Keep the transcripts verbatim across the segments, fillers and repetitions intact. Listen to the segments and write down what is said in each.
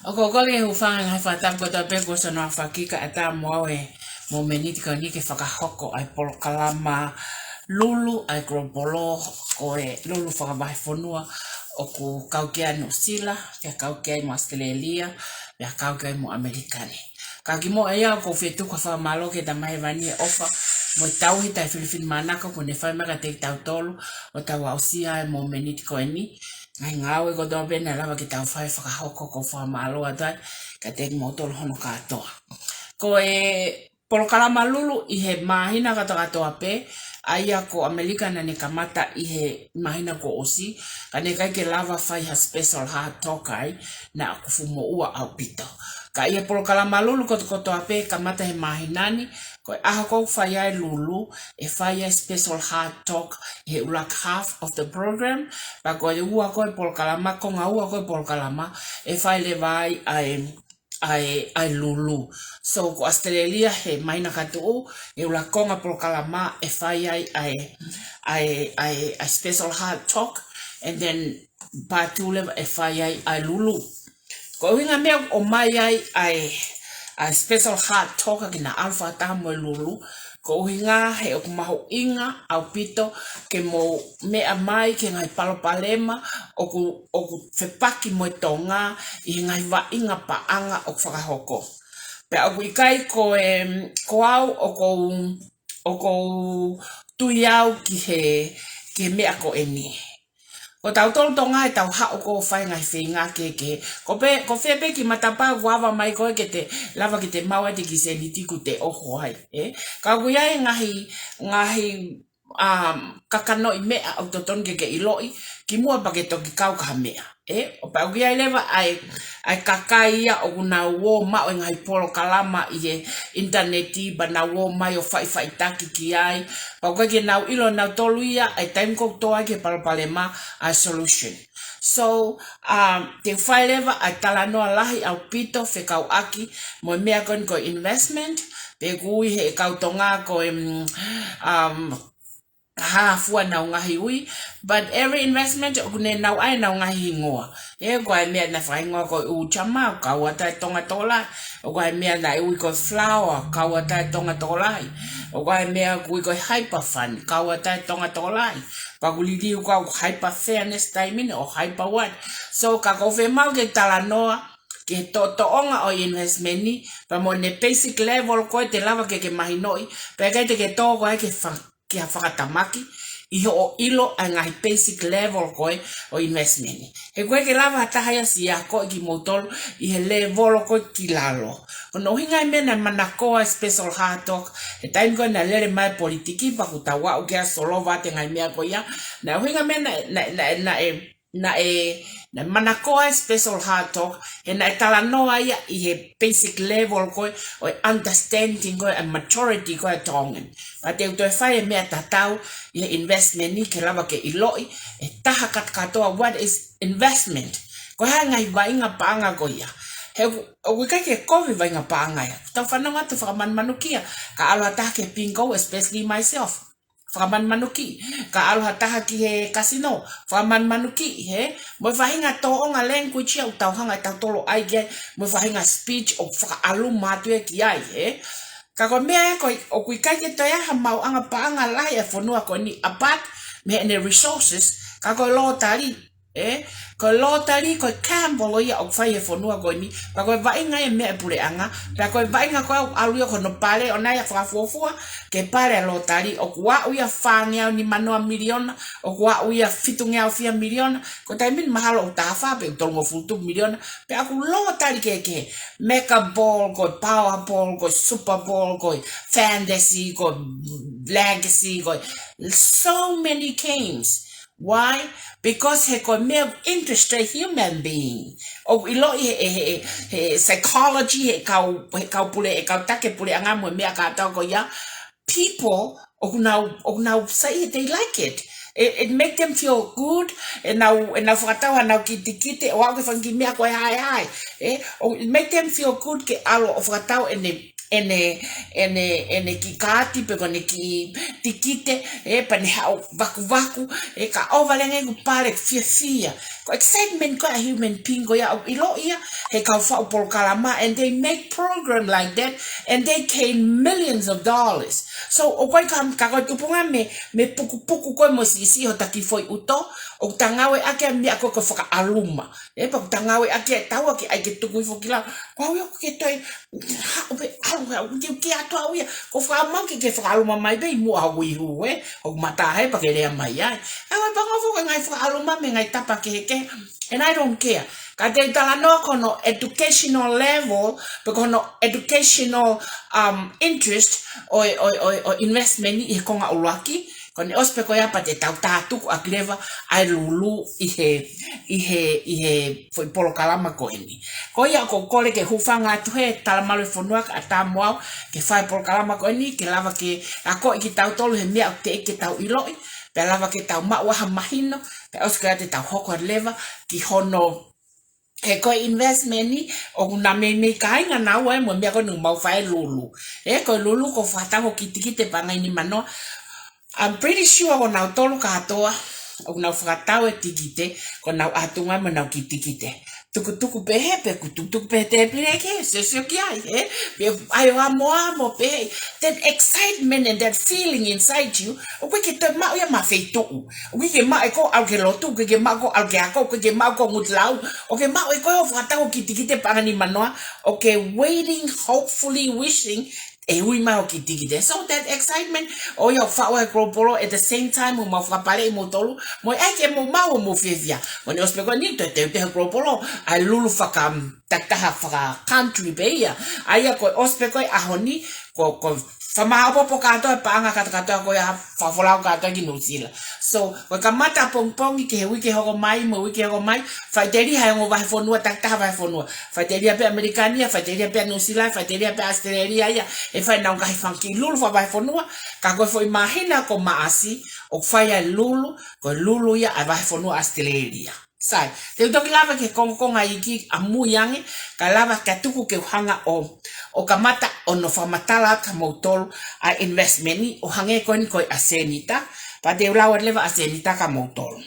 ʻOku ou kole ke u hūfanga he ngaahi fakatapu kotoa pē kuo ʻosi hono aofaki kae ʻatā mo au e momeniti ko eni ke fakahoko ʻa e polokalama Lulu ʻa e Global, ko e Lulu fakavahefonua ʻoku kau ki ai Nuʻusila, pea kau ki ai mo ʻAositelēlia, pea kau ki ai mo ʻAmelika ni. Ka kimuʻa ia ʻoku ou fie tuku ha fakamālō ki he Tamai Hēvani he ʻofa mo e tauhi taʻefilifilimānako kuo ne fai mai kiate kitautolu ʻo tau aʻusia e momeniti ko eni. Ngaahi ngāue kotoa pē naʻe lava ke tau fai fakahoko, ʻoku ou fakamālō atu ai kiate kimoutolu hono kātoa. Ko e polokalama Lulu ʻi he māhina kātoa kātoa pē, ʻa ia ko ʻAmelika naʻa ne kamata ʻi he māhina kuo ʻosi, ka naʻe ʻikai ke lava fai ha special hard talk ai, naʻa ku fuʻu moʻua ʻaupito. Ka ʻi he polokalama Lulu kotoa kotoa pē kamata he māhina ni, ko e ʻaho ʻoku fai ai Lulu, ʻe fai ai special hard talk ʻi he ʻuluaki half of the program, pea ko e ua ko ē polokalama, konga ua ko ē polokalama, ʻe fai leva ai ʻa e, ʻa e, ʻa e Lulu. So, ko ʻAositelēlia he māhina ka tuʻu, ʻi he ʻuluaki konga polokalama ʻe fai ai ʻa e, ʻa e, ʻa e, ʻa e special hard talk, and then part two leva ʻe fai ai ʻa e Lulu. Ko e ʻuhinga e meʻa ʻoku ʻomai ai ʻa e, ʻa e special hard talk ke na ʻalu fakataha mo e Lulu, ko e ʻuhinga he ʻoku mahuʻinga ʻaupito ke mou meʻa mai ki he ngaahi palopalema ʻoku, ʻoku fepaki mo e Tonga ʻi he ngaahi vaʻinga paʻanga ʻoku fakahoko. Pea ʻoku ʻikai ko e, ko au ʻoku ou, ʻoku ou tui au ki he, ki he meʻa ko eni. Ko tautolu Tonga ʻe tau haʻu ʻo fai ngaahi feinga kehekehe. Ko pē, ko fē pē kiʻi matapā ʻoku ava mai ko ē ke te lava ke te maʻu ai e kiʻi sēniti kuo te ʻoho ai, ē? Ka ʻoku ʻi ai e ngaahi, ngaahi, um, kakanoʻi meʻa ʻoku totonu ke ke ʻiloʻi kimuʻa pea ke toki kau ki ha meʻa, ē? ʻO pea ʻoku ʻi ai leva ʻa e, ʻa e kakai ia ʻoku nau ō ʻo maʻu e ngaahi polokalama ʻi he ʻinitaneti, pea nau ō mai ʻo faʻifaʻitaki ki ai. Pea ʻoku ʻikai ke nau ʻilo ʻe nautolu ia ʻa e taimi ʻoku tō ai ki he palopalema ʻa e solution. So, um, te u fai leva ʻa e talanoa lahi ʻaupito fekauʻaki mo e meʻa ko eni ko e investment, pe ʻoku ui ʻe he kau Tonga ko e, mm, um, hā fua ʻenau ngaahi ui, but every investment ʻoku ne nau ʻai ʻenau ngaahi hingoa. Ē, ʻoku ʻi ai e meʻa naʻe fakahingoa ko e ʻū Jama, kau atu ai e Tonga tokolahi. ʻOku ʻi ai e meʻa naʻe ui ko e Flower, kau atu ai e Tonga tokolahi. ʻOku ʻi ai e meʻa ʻoku ui ko e Hyperfund, kau atu ai e Tonga tokolahi. Pea ʻoku liliu ko e Hyper Fairness taimi ni ʻo Hyper What. So, ka ʻoku ou fiemaʻu ke talanoa ki he toʻotoʻonga ʻo e investment ni, pea mo ʻene basic level ko ē te lava ke ke mahinoʻi, pea ʻikai te ke tō koe ki he fa-, ki ha fakatamaki ʻi hoʻo ʻilo ʻa e ngaahi basic level ko ē ʻo e investment ni. He ʻoku ʻikai ke lava ha taha ia ʻo siʻi akoʻi kimoutolu ʻi he lēvolo ko ē ki lalo. Ko hono ʻuhinga e meʻa naʻe manakoa e special hard talk he taimi ko ē naʻe lele mai e politiki, pea kuo tau aʻu ki ai ʻo solova atu e ngaahi meʻa ko ia. Naʻe ʻuhinga e meʻa naʻe, naʻe, naʻe, naʻe, naʻe manakoa e special hard talk, he naʻe talanoa ia ʻi he basic level ko ē ʻo e understanding ko ē, ʻa e maturity ko ē ʻa e Tongan. Pea te u toe fai e meʻa tatau ʻi he investment ni ke lava ke ʻiloʻi e taha kātoa kātoa what is investment. Ko e hā e ngaahi vaʻinga paʻanga ko ia. He ʻoku, ʻoku ʻikai ke kovi e vaʻinga paʻanga ia. Tau fanongo atu fakamanumanukia. Ka ʻalu ha taha ki he bingo, especially myself. Fakamanumanuki. Ka ʻalu ha taha ki he casino. Fakamanumanuki, hē? Mo e faʻahinga tōʻonga language ia ʻoku tau hanga ʻe tautolu ʻo ʻai ki ai. Mo e faʻahinga speech ʻoku fakaʻaluma atu ia ki ai, hē? Ka ko e meʻa ia ko ē, ʻoku ʻikai ke toe ʻi ai ha maʻuʻanga paʻanga lahi ʻa e fonua ko eni apart mei heʻene resources, ka ko e lottery, ē? Ko e lottery, ko e gamble ia ʻoku fai he fonua ko eni, pea ko e vaʻinga ia e meʻa ʻa e puleʻanga, pea ko e vaʻinga ko ē ʻoku ʻalu ia ki hono pale, ʻoua naʻa fakafuofua ke pale ʻa e lottery, ʻoku aʻu ia fāngeau nimanoa miliona, ʻoku aʻu ia fitungeau fiha miliona, ko e taimi ni mahalo ʻoku taha fā pe ʻoku tolungofulu tupu miliona, pea ʻoku lottery kehekehe, Mega Ball, ko e Powerball, ko e Super Bowl, ko e Fantasy, ko e Legacy, ko e so many games. Why? Because he ko e meʻa ʻoku interest e human being. ʻOku ʻiloʻi he, he, he, he psychology, he kau, he kau pule, he kau taki puleʻanga mo e meʻa kātoa ko ia. People, ʻoku nau, ʻoku nau saiʻia, they like it. It, it make them feel good. ʻE nau, ʻe nau fakatau haʻanau kitekite, ʻo aʻu ki he fanga kiʻi meʻa ko ē haehae. Ē, ʻo it make them feel good ke ʻalu ʻo fakatau ʻene ʻene, ʻene, ʻene kiʻi kaati pe ko ʻene kiʻi tikite, ē, pea ne haʻu vakuvaku, ē, ka ʻova leva ʻeku pale fiefia. Ko e excitement ko ē ʻa e human being ko ia ʻoku ʻiloʻi ia ʻe he kau faʻu polokalama, and they make program like that, and they gain millions of dollars. So, ʻoku ʻikai ke, ka ko e tupunga mei, mei pukupuku ko ē mo siʻisiʻi hota kiʻi foʻi ʻuto, ʻoku ta ngāueʻaki ʻa e meʻa ko ē ko e fakaʻaluma. Ē, pea ʻoku ta ngāueʻaki ʻe taua ke ʻai ke tuku hifo ki lalo. Ko au ia ʻoku ke toe, ha, ʻo pe, au, au, ke, ke atu au ia. Ko e fakaʻaluma ke, ke fakaʻaluma mai pē ʻi muʻa hoku ihu, ē, hoku mata he pea ke lea mai ai. Au e pangofo ko e ngaahi fakaʻaluma mei he ngaahi tapa kehekehe. And I don't care. Ka te u talanoa ki hono educational level, pe ko hono educational, um, interest ʻo e, ʻo e, ʻo e, ʻo e investment ʻi he konga ʻuluaki, ko ʻene ʻosi pē ko ia pea te tau tātuku ʻaki leva ʻa e lulu ʻi he, ʻi he, ʻi he foʻi polokalama ko eni. Ko ia ʻoku ou kole ke hūfanga atu he talamalu e fonua kae ʻatā mo au ke fai e polokalama ko eni, ke lava ke akoʻi kitautolu he meʻa ʻoku teʻeki ke tau ʻiloʻi, pea lava ke tau maʻu ha mahino, pea ʻosi ko ia te tau hoko atu leva ki hono, he ko e investment ni, ʻoku na meimei kāinga naua ē mo e meʻa ko eni ʻoku mau fai e lulu. Ē, ko e lulu ko e fakatau ho kiʻi tikite paʻanga ʻe nima noa. I'm pretty sure ko nautolu kātoa ʻoku nau fakatau e tikite, ko nau ʻatunga mo nau kiʻi tikite. Tukutuku pehē, pe ʻoku tukutuku pehē tēpile ke, siosio ki ai, ē? Pe ʻai ʻo amo amo pehē. That excitement and that feeling inside you, ʻoku ʻikai ke toe maʻu ia mei ha feituʻu. ʻOku ʻikai ke maʻu ʻe koe ʻalu ki he lotu, ʻoku ʻikai ke maʻu ʻe koe ʻalu ki he ako, ʻoku ʻikai ke maʻu ʻe koe ʻalu ki he ngutlau. ʻOku ke maʻu ʻe koe hoʻo fakatau ho kiʻi tikite paʻanga ʻe nima noa. ʻOku ke waiting, hopefully wishing, ʻe ui mai ho kiʻi tikite. So that excitement, ʻoku ou faʻu ʻa e Global, at the same time, ʻoku mau fakapaleʻi kimoutolu, mo e ʻai ke mou maʻu hoʻomou fiefia. Ko ʻene ʻosi pē ko eni te u teuteu he Global ʻa e lulu faka, takitaha faka-country pē ia. ʻA ia ko e ʻosi pē ko ē ʻaho ni, ko, ko e fakamāʻopoʻopo kātoa e paʻanga kātoa kātoa ko ia fakafolau kātoa ki Nuʻusila. So, ko e kamata pongipongi ki he uike hoko mai, mo e uike hoko mai, faʻiteliha e ongo vahefonua, takitaha vahefonua. Faʻiteliha pē ʻAmelika ni ia, faʻiteliha pē Nuʻusila, faʻiteliha pē ʻAositelēlia ia, ʻe fai ʻenau ngaahi fanga kiʻi lulu fakavahefonua, ka ko e foʻi māhina ko Maʻasi, ʻoku fai ai e lulu, ko e lulu ia ʻa e vahefonua ʻAositelēlia. Sai, te u toki lava ki he kongokonga iiki ʻamui ange, kae lava ke tuku ke u hanga ʻo, ʻo kamata ʻo nau fakamatala atu kia moutolu ʻa e investment ni ʻo hangē ko eni ko e ʻa Senita, pea te u lau atu leva ʻa Senita kia moutolu.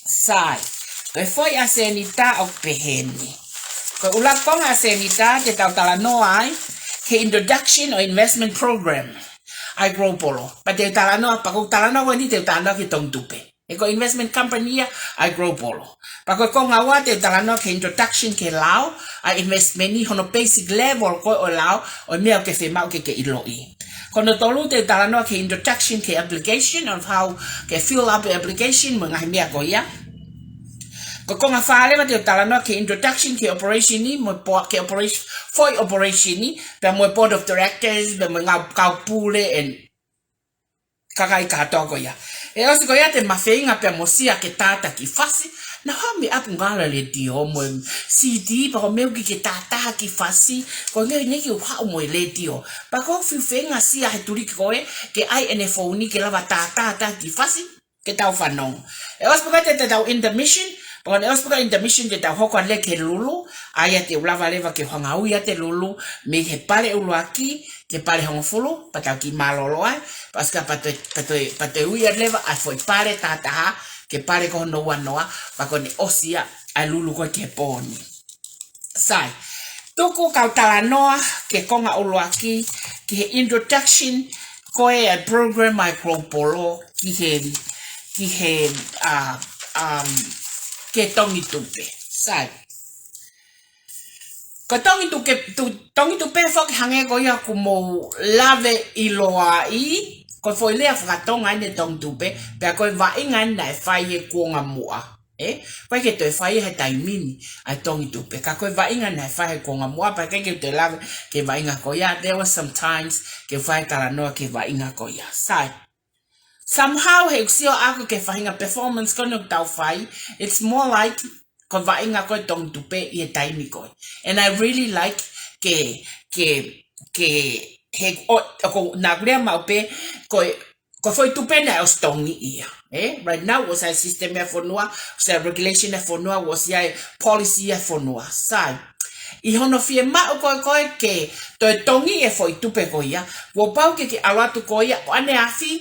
Sai, ko e foʻi ʻa Senita ʻoku pehē ni. Ko e ʻuluaki konga ʻa Senita te tau talanoa ai ki he introduction ʻo e investment program ʻa e Global. Pea te u talanoa, pea ko e talanoa ko eni te u talanoa ki he Tongitupe. Ē, ko e investment company ia ʻa e Global. Pea ko e konga ua te u talanoa ki he introduction ki he lao ʻa e investment ni, hono basic level ko ē ʻo e lao, ʻo e meʻa ʻoku ke fiemaʻu ke ke ʻiloʻi. Ko hono tolu te u talanoa ki he introduction ki he application, on how ke fill up e application, mo e ngaahi meʻa ko ia. Ko e konga fā leva te u talanoa ki he introduction ki he operation ni, mo e po-, ki he operation, foʻi operation ni, pea mo e board of directors, pea mo e ngaahi kau pule, and kakai kātoa ko ia. ʻE ʻosi ko ia te ma feinga pea mo Sia ke tātā kiʻi fasi. Naʻa hau mei ʻapi ngala letiō mo e CD, pea ko e meʻa ʻoku ʻikai ke tātā ha kiʻi fasi. Ko e ngeʻi ngeʻi ke u haʻu mo e letiō. Pea ko e fiu feinga Sia he tuliki ko ē, ke ʻai ʻene founi ke lava tātā ha kiʻi fasi ke tau fanongo. ʻE ʻosi pē ko ia te, te tau intermission, pea ko ʻene ʻosi pē ko ia intermission te tau hoko atu leva ki he lulu, ʻa ia te u lava leva ke u hanga ui atu e lulu, mei he pale ʻuluaki, ki he pale hongofulu, pea tau kiʻi mālōlō ai, pea ʻosi ko ia pea toe, pea toe, pea toe ui atu leva ʻa e foʻi pale taha taha, ki he pale ko hono ua noa, pea ko ʻene ʻosi ia ʻa e lulu ko ē ki he pō ni. Sai, tuku kau talanoa ki he konga ʻuluaki, ki he introduction ko ē ʻa e program ʻa e Global ki he, ki he, uh, um, ki he Tongitupe. Sai. Ko e Tongitupe, tu-, Tongitupe foki hangē ko ia ʻoku mou lave ʻiloa ai, ko e foʻi lea faka-Tonga eni e Tongitupe, pea ko e vaʻinga eni naʻe fai he kuonga muʻa. Ē? ʻOku ʻikai ke toe fai he taimi ni ʻa e Tongitupe. Ka ko e vaʻinga naʻe fai he kuonga muʻa, pea ʻikai ke toe lave ki he vaʻinga ko ia. There were some times ke fai talanoa ki he vaʻinga ko ia. Sai. Somehow, he ʻoku ou sio ʻaʻaku ki he faʻahinga performance ko eni ʻoku tau fai, it's more like ko e vaʻinga ko ē Tongitupe ʻi he taimi ko ē. And I really like ke, ke, ke, he, ʻo, ʻoku ou, naʻa ku lea maʻu pē, ko e, ko e foʻi tupe naʻe ʻosi tongi ia. Ē? Right now, ʻosi ʻi ai e system ʻa e fonua, ʻosi ʻi ai e regulation ʻa e fonua, ʻosi ʻi ai e policy ʻa e fonua. Sai. ʻI hono fiemaʻu ko ē ko ē ke toe tongi e foʻi tupe ko ia, kuo pau ke ke ʻalu atu ko ia ʻo ʻaneafi,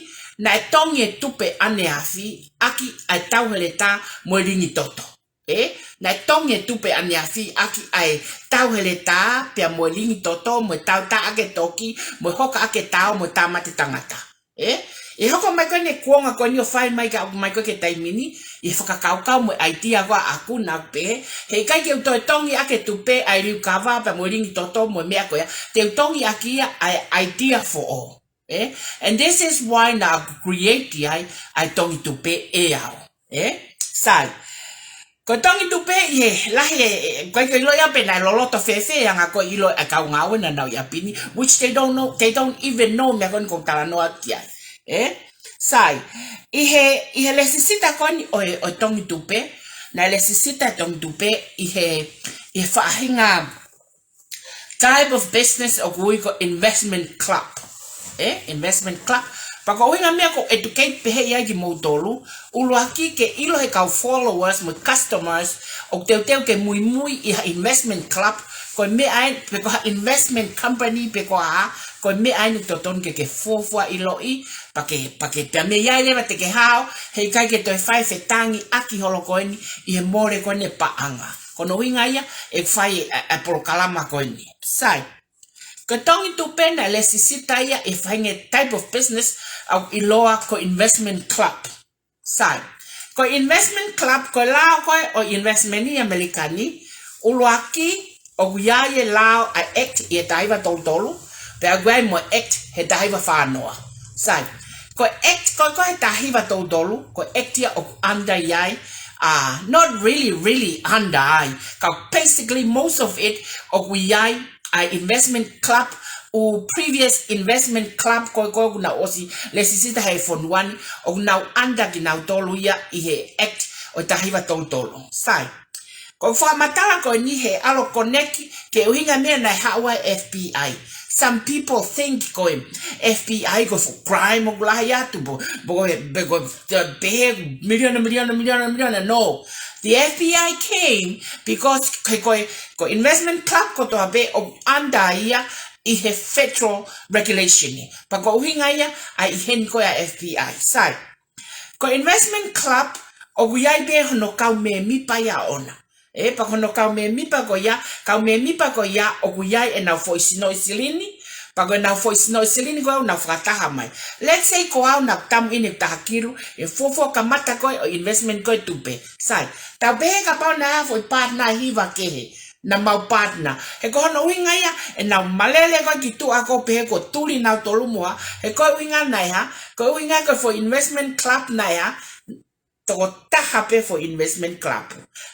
naʻe tongi e tupe ʻaneafi ʻaki ʻa e tau heletā mo e lingi toto. Ē, naʻe tongi e tupe ʻaneafi ʻaki ʻa e tau heletā pea mo e lingi toto, mo e tau tā ʻaki e toki, mo e hoka ʻaki e tao, mo e tāmate tangata. Ē, ʻe hoko mai ko eni e kuonga ko eni ʻo fai mai ka ʻoku mai ko ē ki he taimi ni, ʻi he fakakaukau mo e ʻaitia ko ē ʻaʻaku naʻá ku pehē, heʻikai ke u toe tongi ʻaki e tupe ʻa e liukava pea mo e lingi toto mo e meʻa ko ia, te u tongi ʻaki ia ʻa e ʻaitia foʻou. Ē, and this is why naʻá ku create ai ʻa e tongi tupe ʻe au. Ē, sai. Ko e tongi tupe ʻi he lahi e, e, ʻikai ke ʻilo ia pe naʻe loloto fēfē ʻa e anga ko ē ʻilo ʻa e kau ngāue naʻa nau ʻi ʻapi ni, which they don't know, they don't even know meʻa ko eni ʻoku ou talanoa ki ai. Ē? Sai. ʻI he, ʻi he lēsisita ko eni ʻo e, ʻo e tongi tupe, naʻe lēsisita e tongi tupe ʻi he, ʻi he faʻahinga type of business ʻoku ui ko e investment club. Ē, investment club. Pea ko e ʻuhinga meʻa ʻoku ou educate pehē ai kimoutolu, ʻuluaki ke ʻilo he kau followers mo e customers ʻoku teuteu ke muimui ʻi ha investment club, ko e meʻa eni, pe ko ha investment company, pe ko ha, ko e meʻa eni ʻoku totonu ke ke fuofua ʻiloʻi, pea ke, pea ke, pea mei ai leva te ke hao, heʻikai ke toe fai fetangi ʻaki holo ko eni ʻi he mole ko eni e paʻanga. Ko hono ʻuhinga ia ʻe fai e, e, e polokalama ko eni. Sai. Ko e tongi tupe naʻe lēsisita ia ʻi he faʻahinga type of business ʻoku ʻiloa ko e investment club. Sai. Ko e investment club, ko e lao ko ē ʻo e investment ʻi ʻAmelika ni, ʻuluaki ʻoku ʻi ai e lao ʻa e Act ʻi he taha hiva tolu tolu, pea ʻoku ʻi ai mo e Act he taha hiva fā noa. Sai. Ko e Act ko ē ko ē he taha hiva tolu tolu, ko e Act ia ʻoku under ʻi ai, uh, not really, really under ai. Ka basically most of it ʻoku ʻi ai ʻa e investment club, ʻū previous investment club ko ē ko ē ʻoku nau ʻosi lēsisita he fonua ni, ʻoku nau under kinautolu ia ʻi he Act ʻo e taha hiva tolu tolu. Sai. Ko e fakamatala ko eni he ʻalu ʻo connect ki he ʻuhinga meʻa naʻe haʻu ai e F B I. Some people think ko e F B I ko e fuʻu crime ʻoku lahi atu, pe ko, pe ko, pe ko e pehē miliona, miliona, miliona, miliona. No. The F B I came because ko e, ko e, ko e investment club kotoa pē ʻoku under ia ʻi he federal regulation. Pea ko e ʻuhinga ia ʻa e ʻi heni ko ē ʻa e F B I. Sai. Ko e investment club ʻoku ʻi ai pē hono kau mēmipa ia ʻoʻona. Ē, pea ko hono kau mēmipa ko ia, kau mēmipa ko ia ʻoku ʻi ai ʻenau foʻi sinoʻi silini, pea ko ʻenau foʻi sinoʻi silini ko ē ʻoku nau fakataha mai. Let's say ko au naʻá ku tamu ʻi he taha kilu, ʻe fuofua kamata ko ē ʻo investment ko ē tupe. Sai, tau pehē kapau naʻe ʻi ai ha foʻi partner ʻe hiva kehe, naʻa mau partner. He ko hono ʻuhinga ia ʻenau malele ko ē ki tuʻa ko ē pehē kuo tuli nautolu mo ha, he ko e ʻuhinga naʻe hā, ko e ʻuhinga ko e foʻi investment club naʻe hā, toko taha pē foʻi investment club.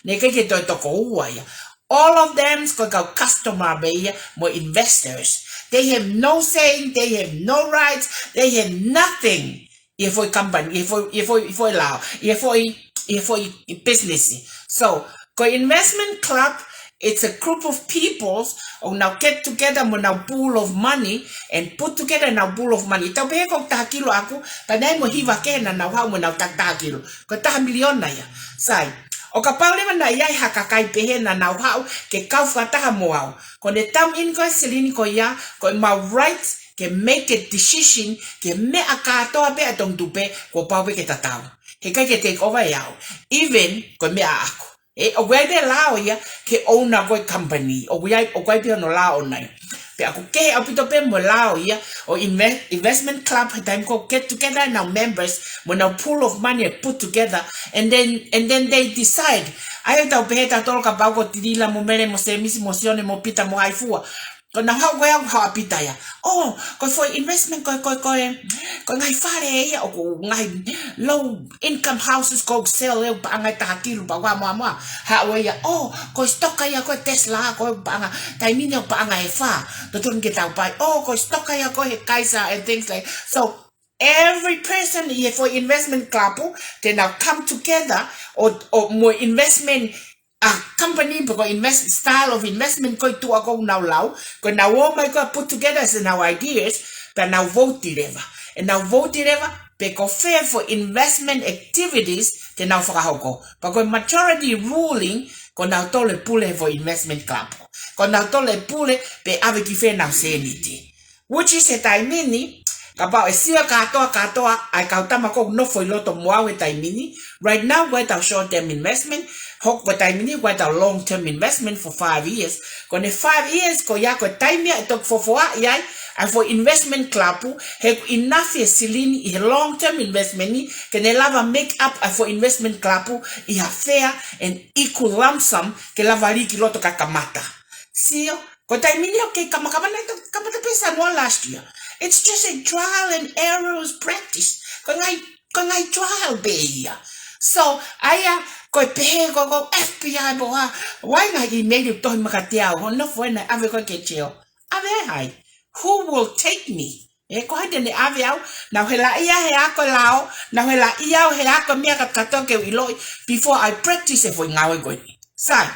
Naʻe ʻikai ke toe toko ua ia. All of them ko e kau customer pē ia mo e investors. They have no say, they have no rights, they have nothing. ʻI he foʻi company, ʻi he foʻi, ʻi he foʻi, ʻi he foʻi lao, ʻi he foʻi, ʻi he foʻi business. So, ko e investment club, it's a group of peoples ʻoku nau get together mo ʻenau pool of money and put together ʻenau pool of money. Tau pehē ko e taha kilu ʻaʻaku, pea naʻe ʻi ai mo e hiva kehe naʻa nau haʻu mo ʻenau taha kilu. Ko e taha miliona ia. Sai. ʻO kapau leva naʻe ʻi ai ha kakai pehē naʻa nau haʻu ke kau fakataha mo au, ko ʻene tamu ʻi he ko e silini ko ia, ko ʻemau right ke make a decision ki he meʻa kātoa pē ʻa e tongi tupe kuo pau pē ke tatau. Heʻikai ke take over ʻe au. Even ko e meʻa ʻaʻaku. Ē, ʻoku ʻi ai pē lao ia ki he owner ko ē company. ʻOku ʻi ai, ʻoku ʻi ai pē hono lao ʻoʻona ia. Pea ʻoku kehe ʻaupito pē mo e lao ia ʻo e inve-, investment club he taimi ko ē get together ʻenau members mo ʻenau pool of money ʻe put together. And then, and then they decide. ʻAi ʻo tau pehē tautolu kapau ko Tilila mo Mele mo Semisi mo Sione mo Pita mo hai fua. Ko ʻenau haʻu ko ē ʻo haʻu ʻa Pita ia. ʻŌ, ko e foʻi investment ko e, ko e, ko e, ko e ngaahi fale ia ʻoku ngaahi low income houses ʻoku sell ʻe au paʻanga ʻe taha kilu pea ʻoku ʻamuʻamu. Haʻu ia, ʻō, ko e stock ia ko e Tesla, ko e paʻanga, taimi ni ʻoku paʻanga ʻe fā. Totonu ke tau pai. ʻŌ, ko e stock ia ko e Kaiser and things like. So, every person ʻi he foʻi investment club, te nau come together ʻo, ʻo mo e investment ʻa e company pe ko e invest-, style of investment ko ē ʻi tuʻa ʻoku nau lau, ko ʻenau ō mai ko ē put together ʻenau ideas, pea nau vote leva. ʻEnau vote leva, pe ko fē foʻi investment activities te nau fakahoko. Pea ko e majority ruling, ko nautolu ʻe pule he foʻi investment club. Ko nautolu e pule pe ʻave ki fē ʻenau sēniti. Which is he taimi ni, kapau ʻe sio kātoa kātoa ʻa e kau tama ʻoku nofo ʻi loto mo au he taimi ni. Right now, ko ʻetau short term investment, hoko ko e taimi ni, ko ʻetau long term investment for five years. Ko ʻene five years ko ia ko e taimi ia ʻe toki fofoaʻi ai ʻa e foʻi investment club, he ʻoku ʻi ai ʻa e silini ʻi he long term investment ni, ke ne lava make up ʻa e foʻi investment club ʻi ha fair and equal lump sum, ke lava lī ki loto kae kamata. Sio, ko e taimi ni ʻoku kei kamakamata, kamata pē Sānuali last year. It's just a trial and errors practice. Ko e ngaahi, ko e ngaahi trial pē ia. So, ʻa ia, ko e pehē ko ē ko e F B I pe ko e hā, ʻoku ʻi ai e ngaahi email ʻoku tohi mai kiate au, hono foʻi ʻene ʻave ko ē ki he jail. ʻAve ʻe hai? Who will take me? ʻE, ko hai te ne ʻave au? Naʻá ku helaʻia he ako lao, naʻá ku helaʻia he ako meʻa kātoa ke u ʻiloʻi before I practice e foʻi ngāue ko eni. Sai.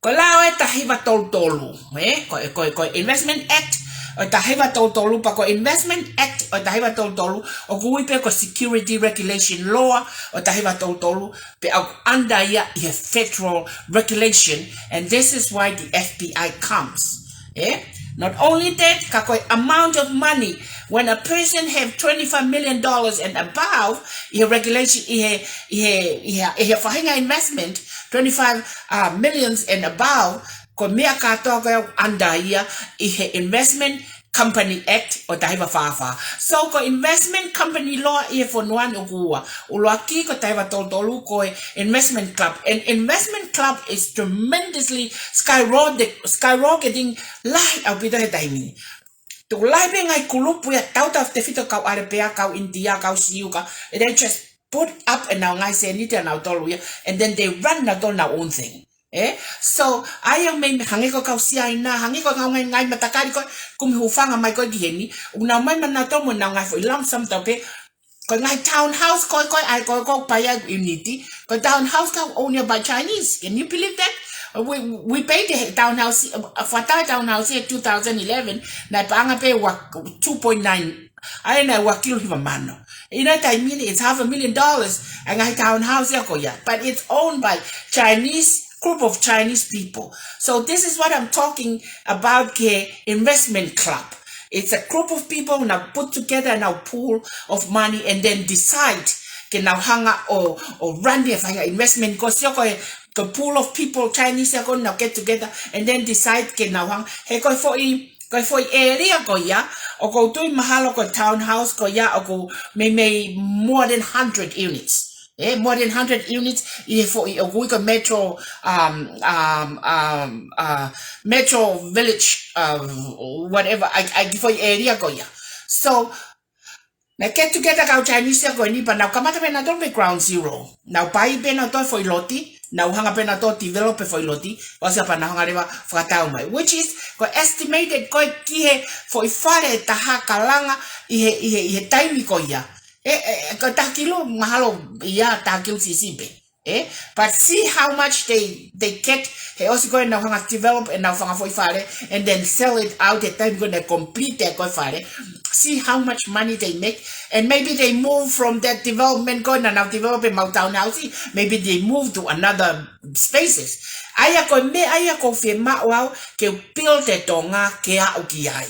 Ko e lao ʻo e taha hiva tolu tolu, ē? Ko e, ko e, ko e Investment Act ʻo e taha hiva tolu tolu, pea ko e Investment Act ʻo e taha hiva tolu tolu, ʻoku ui pē ko e Security Regulation Law ʻo e taha hiva tolu tolu, pea ʻoku under ia ʻi he federal regulation, and this is why the F B I comes. Ē? Not only that, ka ko e amount of money, when a person have twenty-five million dollars and above, ʻi he regulation, ʻi he, ʻi he, ʻi he, ʻi he faʻahinga investment, twenty-five, uh, millions and above, ko e meʻa kātoa ko ē ʻoku under ia ʻi he Investment Company Act ʻo e taha hiva fā fā. So, ko e investment company law ʻi he fonua ni ʻoku ua. ʻUluaki ko e taha hiva tolu tolu ko e investment club. An investment club is tremendously skyrocket-, skyrocketing lahi ʻaupito he taimi ni. Tuku lahi pē ngaahi kulupu ia tautautefito kau ʻAlepea, kau ʻInitia, kau Siu, kau, and they just put up ʻenau ngaahi sēniti ʻanautolu ia, and then they run nautolu ʻenau own thing. Ē? So, ʻa ia mei, mei hangē ko e kau Siaina, hangē ko e kau ngaahi, ngaahi matakali ko ē, kumi hūfanga mai ko ē ki heni, ʻoku nau ōmai mai nautolu mo ʻenau ngaahi foʻi lump sum tau pē, ko e ngaahi townhouse ko ē, ko ē, ʻa ē ko ē, ʻoku ʻikai ʻuniti, ko e townhouse ka owned by Chinese. Can you believe that? We, we paid the townhouse, uh, for that townhouse here two thousand eleven, naʻe paʻanga pē ua, two point nine, ʻa ia naʻe ua kilu hiva mano. ʻI he taimi ni, it's half a million dollars, ʻa e ngaahi townhouse ia ko ia. But it's owned by Chinese, group of Chinese people. So this is what I'm talking about, ki he investment club. It's a group of people who now put together ʻenau pool of money and then decide ke nau hanga ʻo, ʻo run e faʻahinga investment ko ē, sio ko e, ko e pool of people, Chinese ia ko ē, nau get together and then decide ke nau hanga. He ko e foʻi, ko e foʻi area ko ia, ʻoku ou tui mahalo ko e townhouse ko ia ʻoku meimei more than hundred units. Ē, more than hundred units ʻi he foʻi ʻoku ui ko e metro, um, um, um, uh, metro village, uh, whatever, ʻa e, ʻa e kiʻi foʻi area ko ia. So, naʻe get together kau Chinese ia ko eni pea nau kamata pē nautolu mei ground zero. Nau pai pē nautolu e foʻi loti, nau hanga pē nautolu ʻo develop e foʻi loti, ʻosi ia pea nau hanga leva ʻo fakatau mai. Which is, ko e estimated ko ē ki he foʻi fale ʻe taha ka langa ʻi he, ʻi he, ʻi he taimi ko ia. Ē, ē, ē, ko e taha kilu mahalo ia taha kilu siʻisiʻi pē. Ē? But see how much they, they get, he ʻosi ko ē nau hanga develop ʻenau fanga foʻi fale, and then sell it out he taimi ko ē naʻe complete e ko ē fale. See how much money they make, and maybe they move from that development ko ē naʻa nau develop ʻemau townhouse, maybe they move to another spaces. ʻA ia ko e meʻa ia ʻoku ou fiemaʻu au ke build e Tonga ke aʻu ki ai.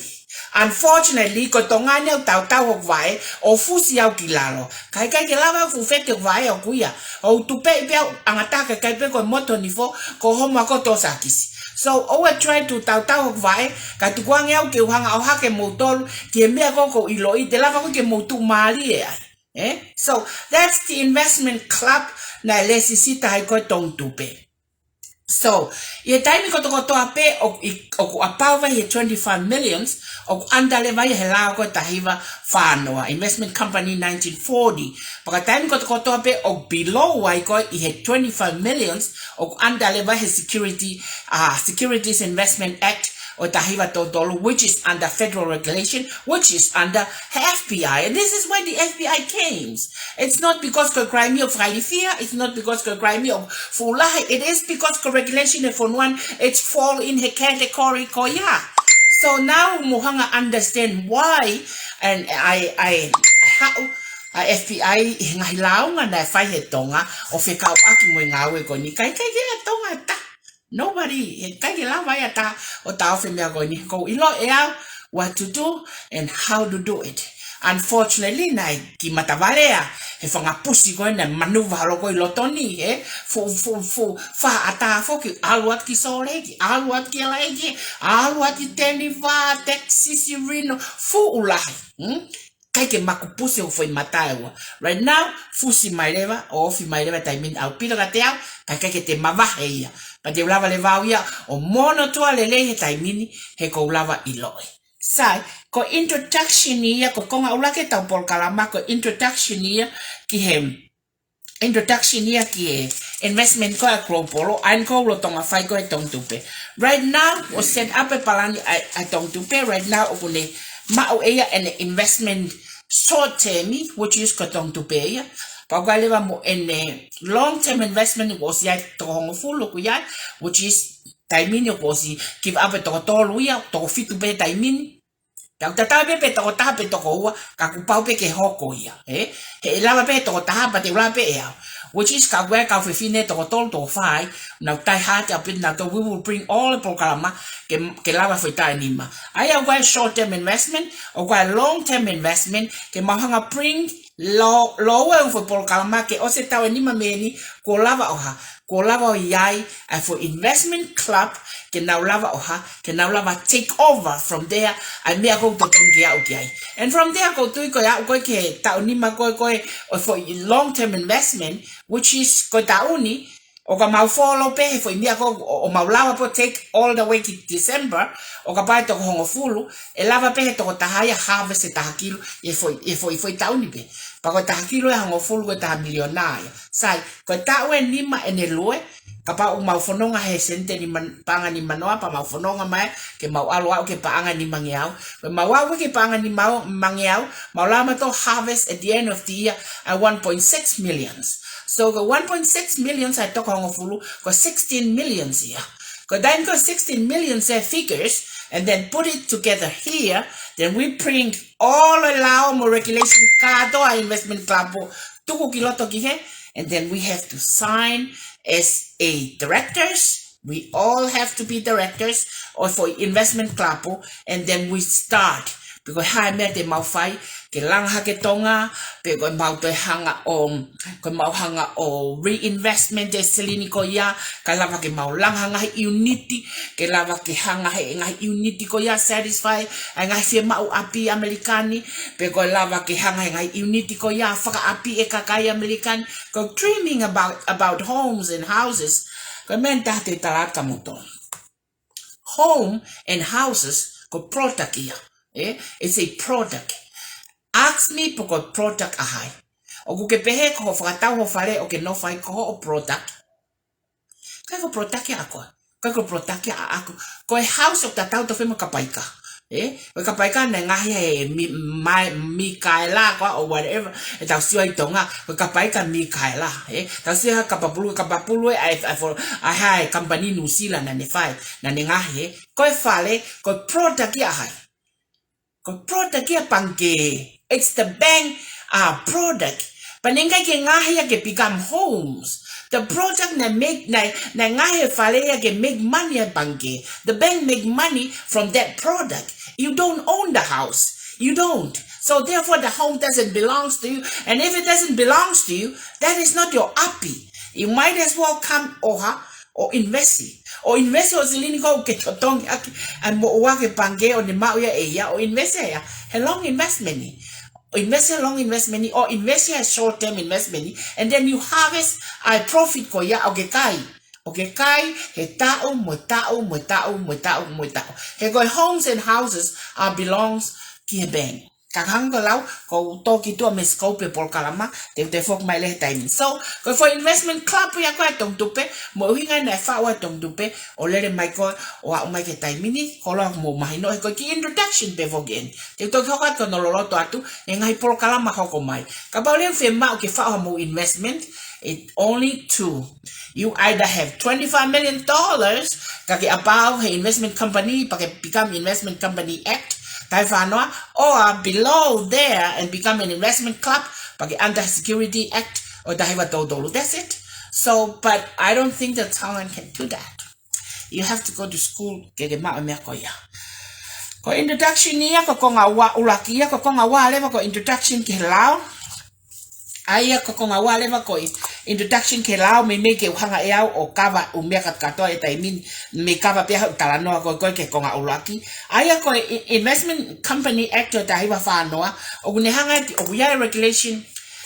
Unfortunately, ko Tonga ni ʻoku tautau hoku vaʻe ʻo fusi au ki lalo. Ka ʻikai ke lava au ʻo fufū ʻeku vaʻe ʻoʻoku ia. ʻOku ou tupeʻi pē au ʻangatā, ka ʻikai pē ko e moto ni fo, ko homo ako tō sākisi. So, ʻoua ʻe try to tautau hoku vaʻe, kae tukuange au ke u hanga ʻo ʻohake moutolu ki he meʻa ko ē ʻoku ou ʻiloʻi, te lava ko ē ke mou tuʻumālie ai. Ē? So, that's the investment club naʻe lēsisita ai ko ē Tongi Tupe. So, ʻi he taimi kotokotoa pē ʻoku, ʻoku above he twenty-five millions, ʻoku under leva ia he lao ko ē taha hiva fā noa, Investment Company nineteen forty. Pea ko e taimi kotokotoa pē ʻoku below ai ko ē ʻi he twenty-five millions, ʻoku under leva he security, uh, Securities Investment Act ʻo e taha hiva tolu tolu, which is under federal regulation, which is under the F B I. And this is where the F B I came. It's not because ko e crime ia ʻoku fakailifia, it's not because ko e crime ia ʻoku fuʻu lahi, it is because ko e regulation ʻa e fonua ni, it's fall in he category ko ia. So now mou hanga ʻo understand why, and ʻa e, ʻa e, ʻa e haʻu ʻa e F B I ʻi he ngaahi lāunga naʻe fai he Tonga ʻo fekauʻaki mo e ngāue ko eni. Ka ʻikai ke ʻi ai ha Tonga ʻe taha. Nobody, he ʻikai ke lava ia ʻe ha taha ʻo taʻofi e meʻa ko eni. Ko e ʻilo ʻe au what to do and how to do it. Unfortunately, naʻe kiʻi matavalea he fanga pusi ko ē naʻe manuva holo ko ē ʻi loto ni, he fuʻu, fuʻu, fuʻu faʻa ʻatā foki, ʻalu atu ki Salt Lake, ʻalu atu ki L A, ʻalu atu ki Denver, Texas, Reno, fuʻu lahi. Hmm? ʻIkai ke maku pusi hoku foʻi mata ʻe ua. Right now, fusi mai leva, ʻo ofi mai leva taimi ni ʻaupito kiate au, ka ʻikai ke te mavahe ia. Ka te u lava leva au ia ʻo mono tuʻa lelei he taimi ni, he ʻoku ou lava ʻiloʻi. Sai, ko e introduction ia, ko e konga ʻuluaki ʻetau polokalama, ko e introduction ia ki he, introduction ia ki he investment ko ē ʻa Global, ʻa eni ʻoku lolotonga fai ko ē ʻe Tongitupe. Right now, ʻoku set up e palani ʻa, ʻa Tongitupe, right now, ʻoku ne maʻu ʻe ia ʻene investment short term, which is ko Tongitupe ia. Pea ʻoku ʻi ai leva mo ʻene long term investment, ʻoku ʻosi ʻi ai e toko hongofulu ʻoku ʻi ai, which is taimi ni ʻoku ʻosi give up e toko tolu ia, toko fitu pē taimi ni. Ka ʻoku tatau pē pe toko taha pe toko ua, ka kuo pau pē ke hoko ia, ē? He ʻe lava pē he toko taha, pea te u lava pē ʻe au. Which is ka ʻoku ʻi ai e kau fefine toko tolu, toko fā, nau taʻehāʻele ʻaupito, nau tau, we will bring all the polokalama ke, ke lava e foʻi taʻu ʻe nima. ʻA ia ʻoku ʻi ai e short term investment, ʻoku ʻi ai e long term investment, ke mau hanga ʻo bring lo, lo e foʻi polokalama ke ʻosi e taʻu ʻe nima mei heni, kuo lava ʻo hā, kuo lava ʻo ʻi ai ʻa e foʻi investment club, ke nau lava ʻo hā, ke nau lava take over from there, ʻa e meʻa ʻoku totonu ke aʻu ki ai. And from there, ʻoku ou tui ko e aʻu ko ē ki he taʻu ʻe nima ko ē ko ē ʻo e foʻi long term investment, which is ko e taʻu ni, ʻo ka mau follow pē he foʻi meʻa ko ē, ʻo, ʻo mau lava pē ʻo take all the way ki December, ʻo kapau ʻe toko hongofulu, ʻe lava pē he toko taha ia ʻo harvest e taha kilu, ʻi he foʻi, ʻi he foʻi, foʻi taʻu ni pē. Pea ko e taha kilu ʻe hongofulu ko e taha miliona ia. Sai, ko e taʻu ʻe nima ʻene lue, kapau ʻoku mau fononga he sēniti ʻe nima, paʻanga ʻe nima noa, pea mau fononga mai ke mau ʻalu ʻo aʻu ki he paʻanga ʻe nimangeau. Pea mau aʻu ki he paʻanga ʻe nima, mangeau, mau lava mautolu ʻo harvest at the end of the year ʻa e one point six millions. So ko e one point six millions ʻa e toko hongofulu, ko e sixteen millions ia. Ko e taimi ko e sixteen millions e figures, and then put it together here, then we bring all the law mo regulation kātoa ʻa e investment club ʻo tuku ki loto ki hē, and then we have to sign as a directors. We all have to be directors ʻo e foʻi investment club, and then we start. Pe ko e hā e meʻa te mau fai, ke langa hake Tonga, pe ko e mau toe hanga ʻo, ko e mau hanga ʻo reinvestment e silini ko ia, kae lava ke mau langa ha ngaahi ʻiuniti, ke lava ke hanga he ngaahi ʻiuniti ko ia satisfy ʻa e ngaahi fiemaʻu ʻapi ʻAmelika ni, pe ko e lava ke hanga he ngaahi ʻiuniti ko ia ʻo fakaʻapi e kakai ʻAmelika ni. Ko e dreaming about, about homes and houses, ko e meʻa eni ʻe taha te u tala atu kia moutolu. Home and houses, ko e product ia. Eh? It's a product. Ask me pe ko e product ʻa hai. ʻOku ke pehē ko hoʻo fakatau ho fale ʻo ke nofo ai ko hoʻo product. ʻIkai ko e product ia ʻaʻaku. ʻIkai ko e product ia ʻaʻaku. Ko e house ʻoku tatau tofu mo e kapaika. Eh? Ko e kapaika naʻe ngaohi ʻe Mikaela ko ā ʻo whatever. ʻE tau sio ʻi Tonga. Ko e kapaika Mikaela. Eh? Tau sio ha kapapulu, kapapulu ē, ʻa e, ʻa e fo-, ʻa e hā e company New Zealand naʻa ne fai, naʻa ne ngaohi, eh? Ko e fale, ko e product ia ʻa hai. Ko e product ia ʻa e pangikē. It's the bank, uh, product. But naʻe ʻikai ke ngaohi ia ke become homes. The product naʻe make, naʻe, naʻe ngaohi e fale ia ke make money ʻa e pangikē. The bank make money from that product. You don't own the house. You don't. So therefore, the home doesn't belongs to you. And if it doesn't belongs to you, that is not your ʻapi. You might as well come ʻo hā, ʻo invest. ʻO invest hoʻo silini ko ē ʻoku ke totongi ʻaki ʻa e moʻua ki he pangikē ʻo ne maʻu ia ʻe ia, ʻo invest ia he long investment ni. ʻO invest he long investment ni, ʻo invest he short term investment ni, and then you harvest ʻa e profit ko ia ʻo ke kai. ʻO ke kai he taʻu mo e taʻu mo e taʻu mo e taʻu mo e taʻu. He ko e homes and houses are belongs ki he bank. Ka hangē ko e lau, ʻoku ou tō ki tuʻa mei he scope e polokalama, te u toe foki mai leva he taimi ni. So, ko e foʻi investment club ia ko ē ʻa Tongitupe, mo e ʻuhinga ia naʻe faʻu ai ʻe Tongitupe ʻo lele mai ko ē ʻo aʻu mai ki he taimi ni, koloa mo mahino, he ko e kiʻi introduction pē foki eni. Te u toki hoko atu ʻo loloto atu he ngaahi polokalama hoko mai. Kapau leva ʻoku fiemaʻu ke faʻu haʻamou investment, it only two. You either have twenty-five million dollars, ka ke above he investment company, pea ke become investment company act, taha hiva noa, or below there and become an investment club, pea ke under security act, ʻo taha hiva tolu tolu. That's it. So, but I don't think that Tongan can do that. You have to go to school ke ke maʻu e meʻa ko ia. Ko e introduction ia, ko e konga ua ʻuluaki ia, ko e konga ua leva ko e introduction ki he lao. ʻA ia ko e konga ua leva ko e introduction ki he lao, meimei ke u hanga ʻe au ʻo kava ʻū meʻa kātoa ʻi he taimi ni, mei kava pē hoʻo talanoa ko ē ko ē ki he konga ʻuluaki. ʻA ia ko e I-, Investment Company Act ʻo e taha hiva fā noa, ʻoku ne hanga ʻe, ʻoku ʻi ai e regulation,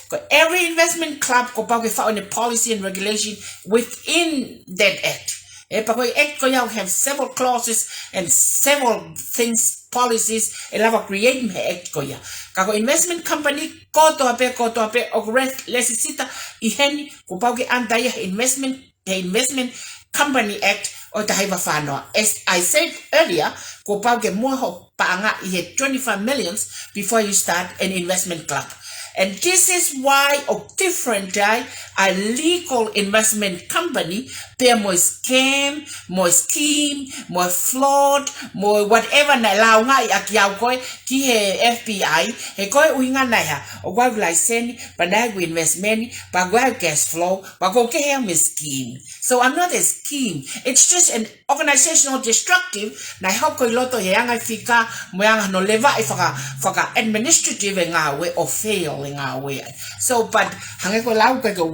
ko every investment club kuo pau ke faʻu ʻene policy and regulation within that act. ʻE, pea ko e act ko ia ʻoku have several clauses and several things, policies, ʻe lava create mei he act ko ia. Ka ko e investment company kotoa pē, kotoa pē, ʻoku re-, lēsisita ʻi heni, kuo pau ke under ia he investment, he Investment Company Act ʻo e taha hiva fā noa. As I said earlier, kuo pau ke muʻa hoʻo paʻanga ʻi he twenty-five millions before you start an investment club. And this is why ʻoku different ai ʻa e legal investment company pea mo e scam, mo e scheme, mo e fraud, mo e whatever naʻe lāungaʻi ʻaki au ko ē ki he F B I, he ko e ʻuhinga naʻe hā, ʻoku ʻi ai ʻeku laiseni, pea naʻe ʻi ai ʻeku investment, pea ʻoku ʻi ai ʻeku cash flow, pea ʻoku ou kehe au mei he scheme. So I'm not a scheme. It's just an organizational destructive, naʻe hoko ʻi loto he anga e fika, mo e anga hono levaʻi faka-, faka-administrative e ngāue ʻo fail e ngāue ai. So, but, hangē ko e lau ko ē ko,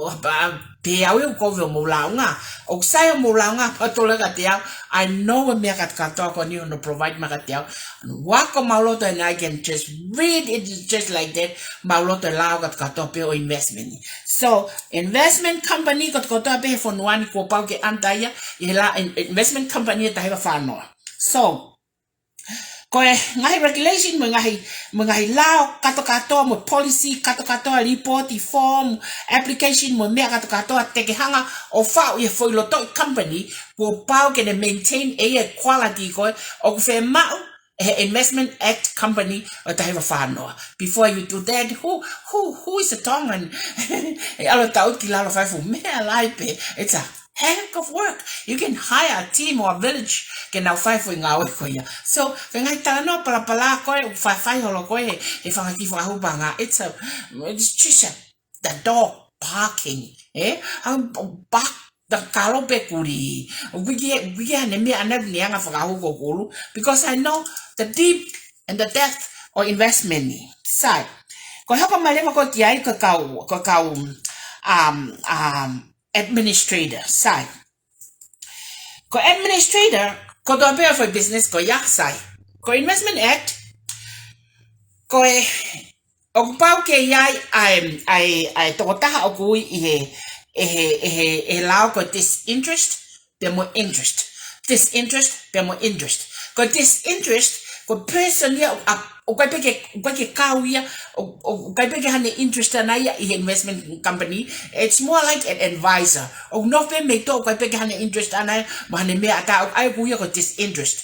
uh, pea au ʻoku ou ʻomi hoʻomou lāunga. ʻOku sai hoʻomou lāunga, pea tole kiate au, I know e meʻa kātoa ko eni hono provide mai kiate au. Ua ko mau loto and I can just read it just like that, mau loto e lao kātoa pē ʻo investment. So, investment company kotoa pē he fonua ni kuo pau ke under ia, ʻi he la-, in-, investment company ʻo e taha hiva fā noa. So, ko e ngaahi regulation mo e ngaahi, mo e ngaahi lao kātoa, mo e policy kātoa, report, form, application, mo e meʻa kātoa te ke hanga ʻo faʻu ʻi he foʻi lotoʻi company, kuo pau ke ne maintain ʻe ia e quality ko ē ʻoku fiemaʻu ʻe he Investment Act company ʻo e taha hiva fā noa. Before you do that, who, who, who is a Tongan? ʻE ʻalu ʻo tau ki lalo fai e fuʻu meʻa lahi pē. It's a heck of work. You can hire a team or a village ke nau fai e foʻi ngāue ko ia. So, ko e ngaahi talanoa palapala ko ē, ʻoku faifai holo ko ē he fanga kiʻi fakahū paʻanga. It's a, it's just a, the dog barking. Eh? ʻA e bark, the kalo pē kulī. ʻOku ʻikai, ʻoku ʻikai hane meʻa ʻana ne anga fakahū ko kulu. Because I know the deep and the depth ʻo e investment ni. Sai. Ko e hoko mai leva ko ē ki ai ko e kau, ko e kau, um, um, administrator, sai. Ko e administrator, kotoa pē ʻo e foʻi business ko ia, sai. Ko e Investment Act, ko e, ʻoku pau ke ʻi ai ʻa e, ʻa e, ʻa e tokotaha ʻoku ui ʻi he, ʻe he, ʻe he, ʻe he lao ko e disinterest, pea mo e interest. Disinterest, pea mo e interest. Ko e disinterest, ko e person ia, ʻa, ʻoku ʻikai pē ke, ʻoku ʻikai ke kau ia, ʻo, ʻo, ʻoku ʻikai pē ke ʻi ai hane interest ʻana ia ʻi he investment company. It's more like an advisor. ʻOku nofo pē mei tuʻa, ʻoku ʻikai pē ke ʻi ai hane interest ʻana ia, mo hane meʻa ʻatā, ʻoku ʻai ʻoku ui ia ko e disinterest.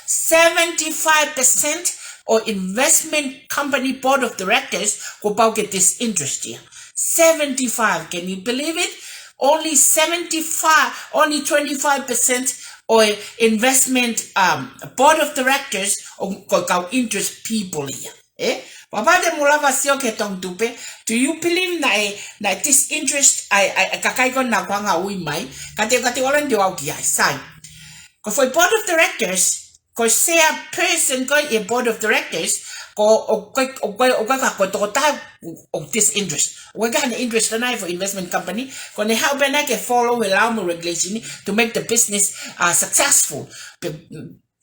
Seventy-five percent ʻo e investment company board of directors, kuo pau ke disinterest ia. Seventy-five, can you believe it? Only seventy-five, only twenty-five percent ʻo e investment, um, board of directors ʻoku, ko e kau interest people ia. Eh? Pea kapau te mou lava sio ki he Tongi Tupe, do you believe naʻe, naʻe disinterest ʻa e, ʻa e, ʻa e kakai ko ē naʻa ku hanga ʻo ui mai? Ka te, ka te ʻoua te u aʻu ki ai, sai. Ko e foʻi board of directors, ko e chairperson ko ē ʻi he board of directors, ko, ʻoku ʻikai, ʻoku ʻikai, ʻoku ʻikai ko e tokotaha ʻoku disinterest. ʻOku ʻikai ke ʻi ai hane interest ʻana ia he foʻi investment company, ko ʻene haʻu pē ʻana ia ke follow e lao mo e regulation ni to make the business, uh, successful. Pe,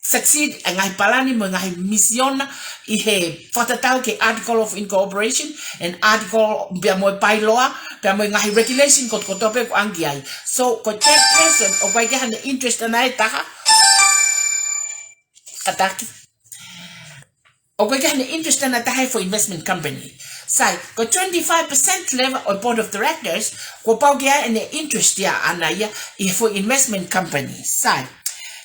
succeed e ngaahi palani mo e ngaahi misiona ʻi he fakatatau ki he article of incorporation and article pea mo e bylaw, pea mo e ngaahi regulation ko, kotoa pē ʻoku ʻange ki ai. So, ko e chairperson, ʻoku ʻikai ke ʻi ai hane interest ʻana ia ʻe taha. Kātaki. ʻOku ʻikai ke ʻi ai hane interest ʻana ia ʻe taha he foʻi investment company. Sai, ko e twenty-five percent leva ʻo e board of directors, kuo pau ke ʻi ai ʻene interest ia ʻana ia ʻi he foʻi investment company. Sai.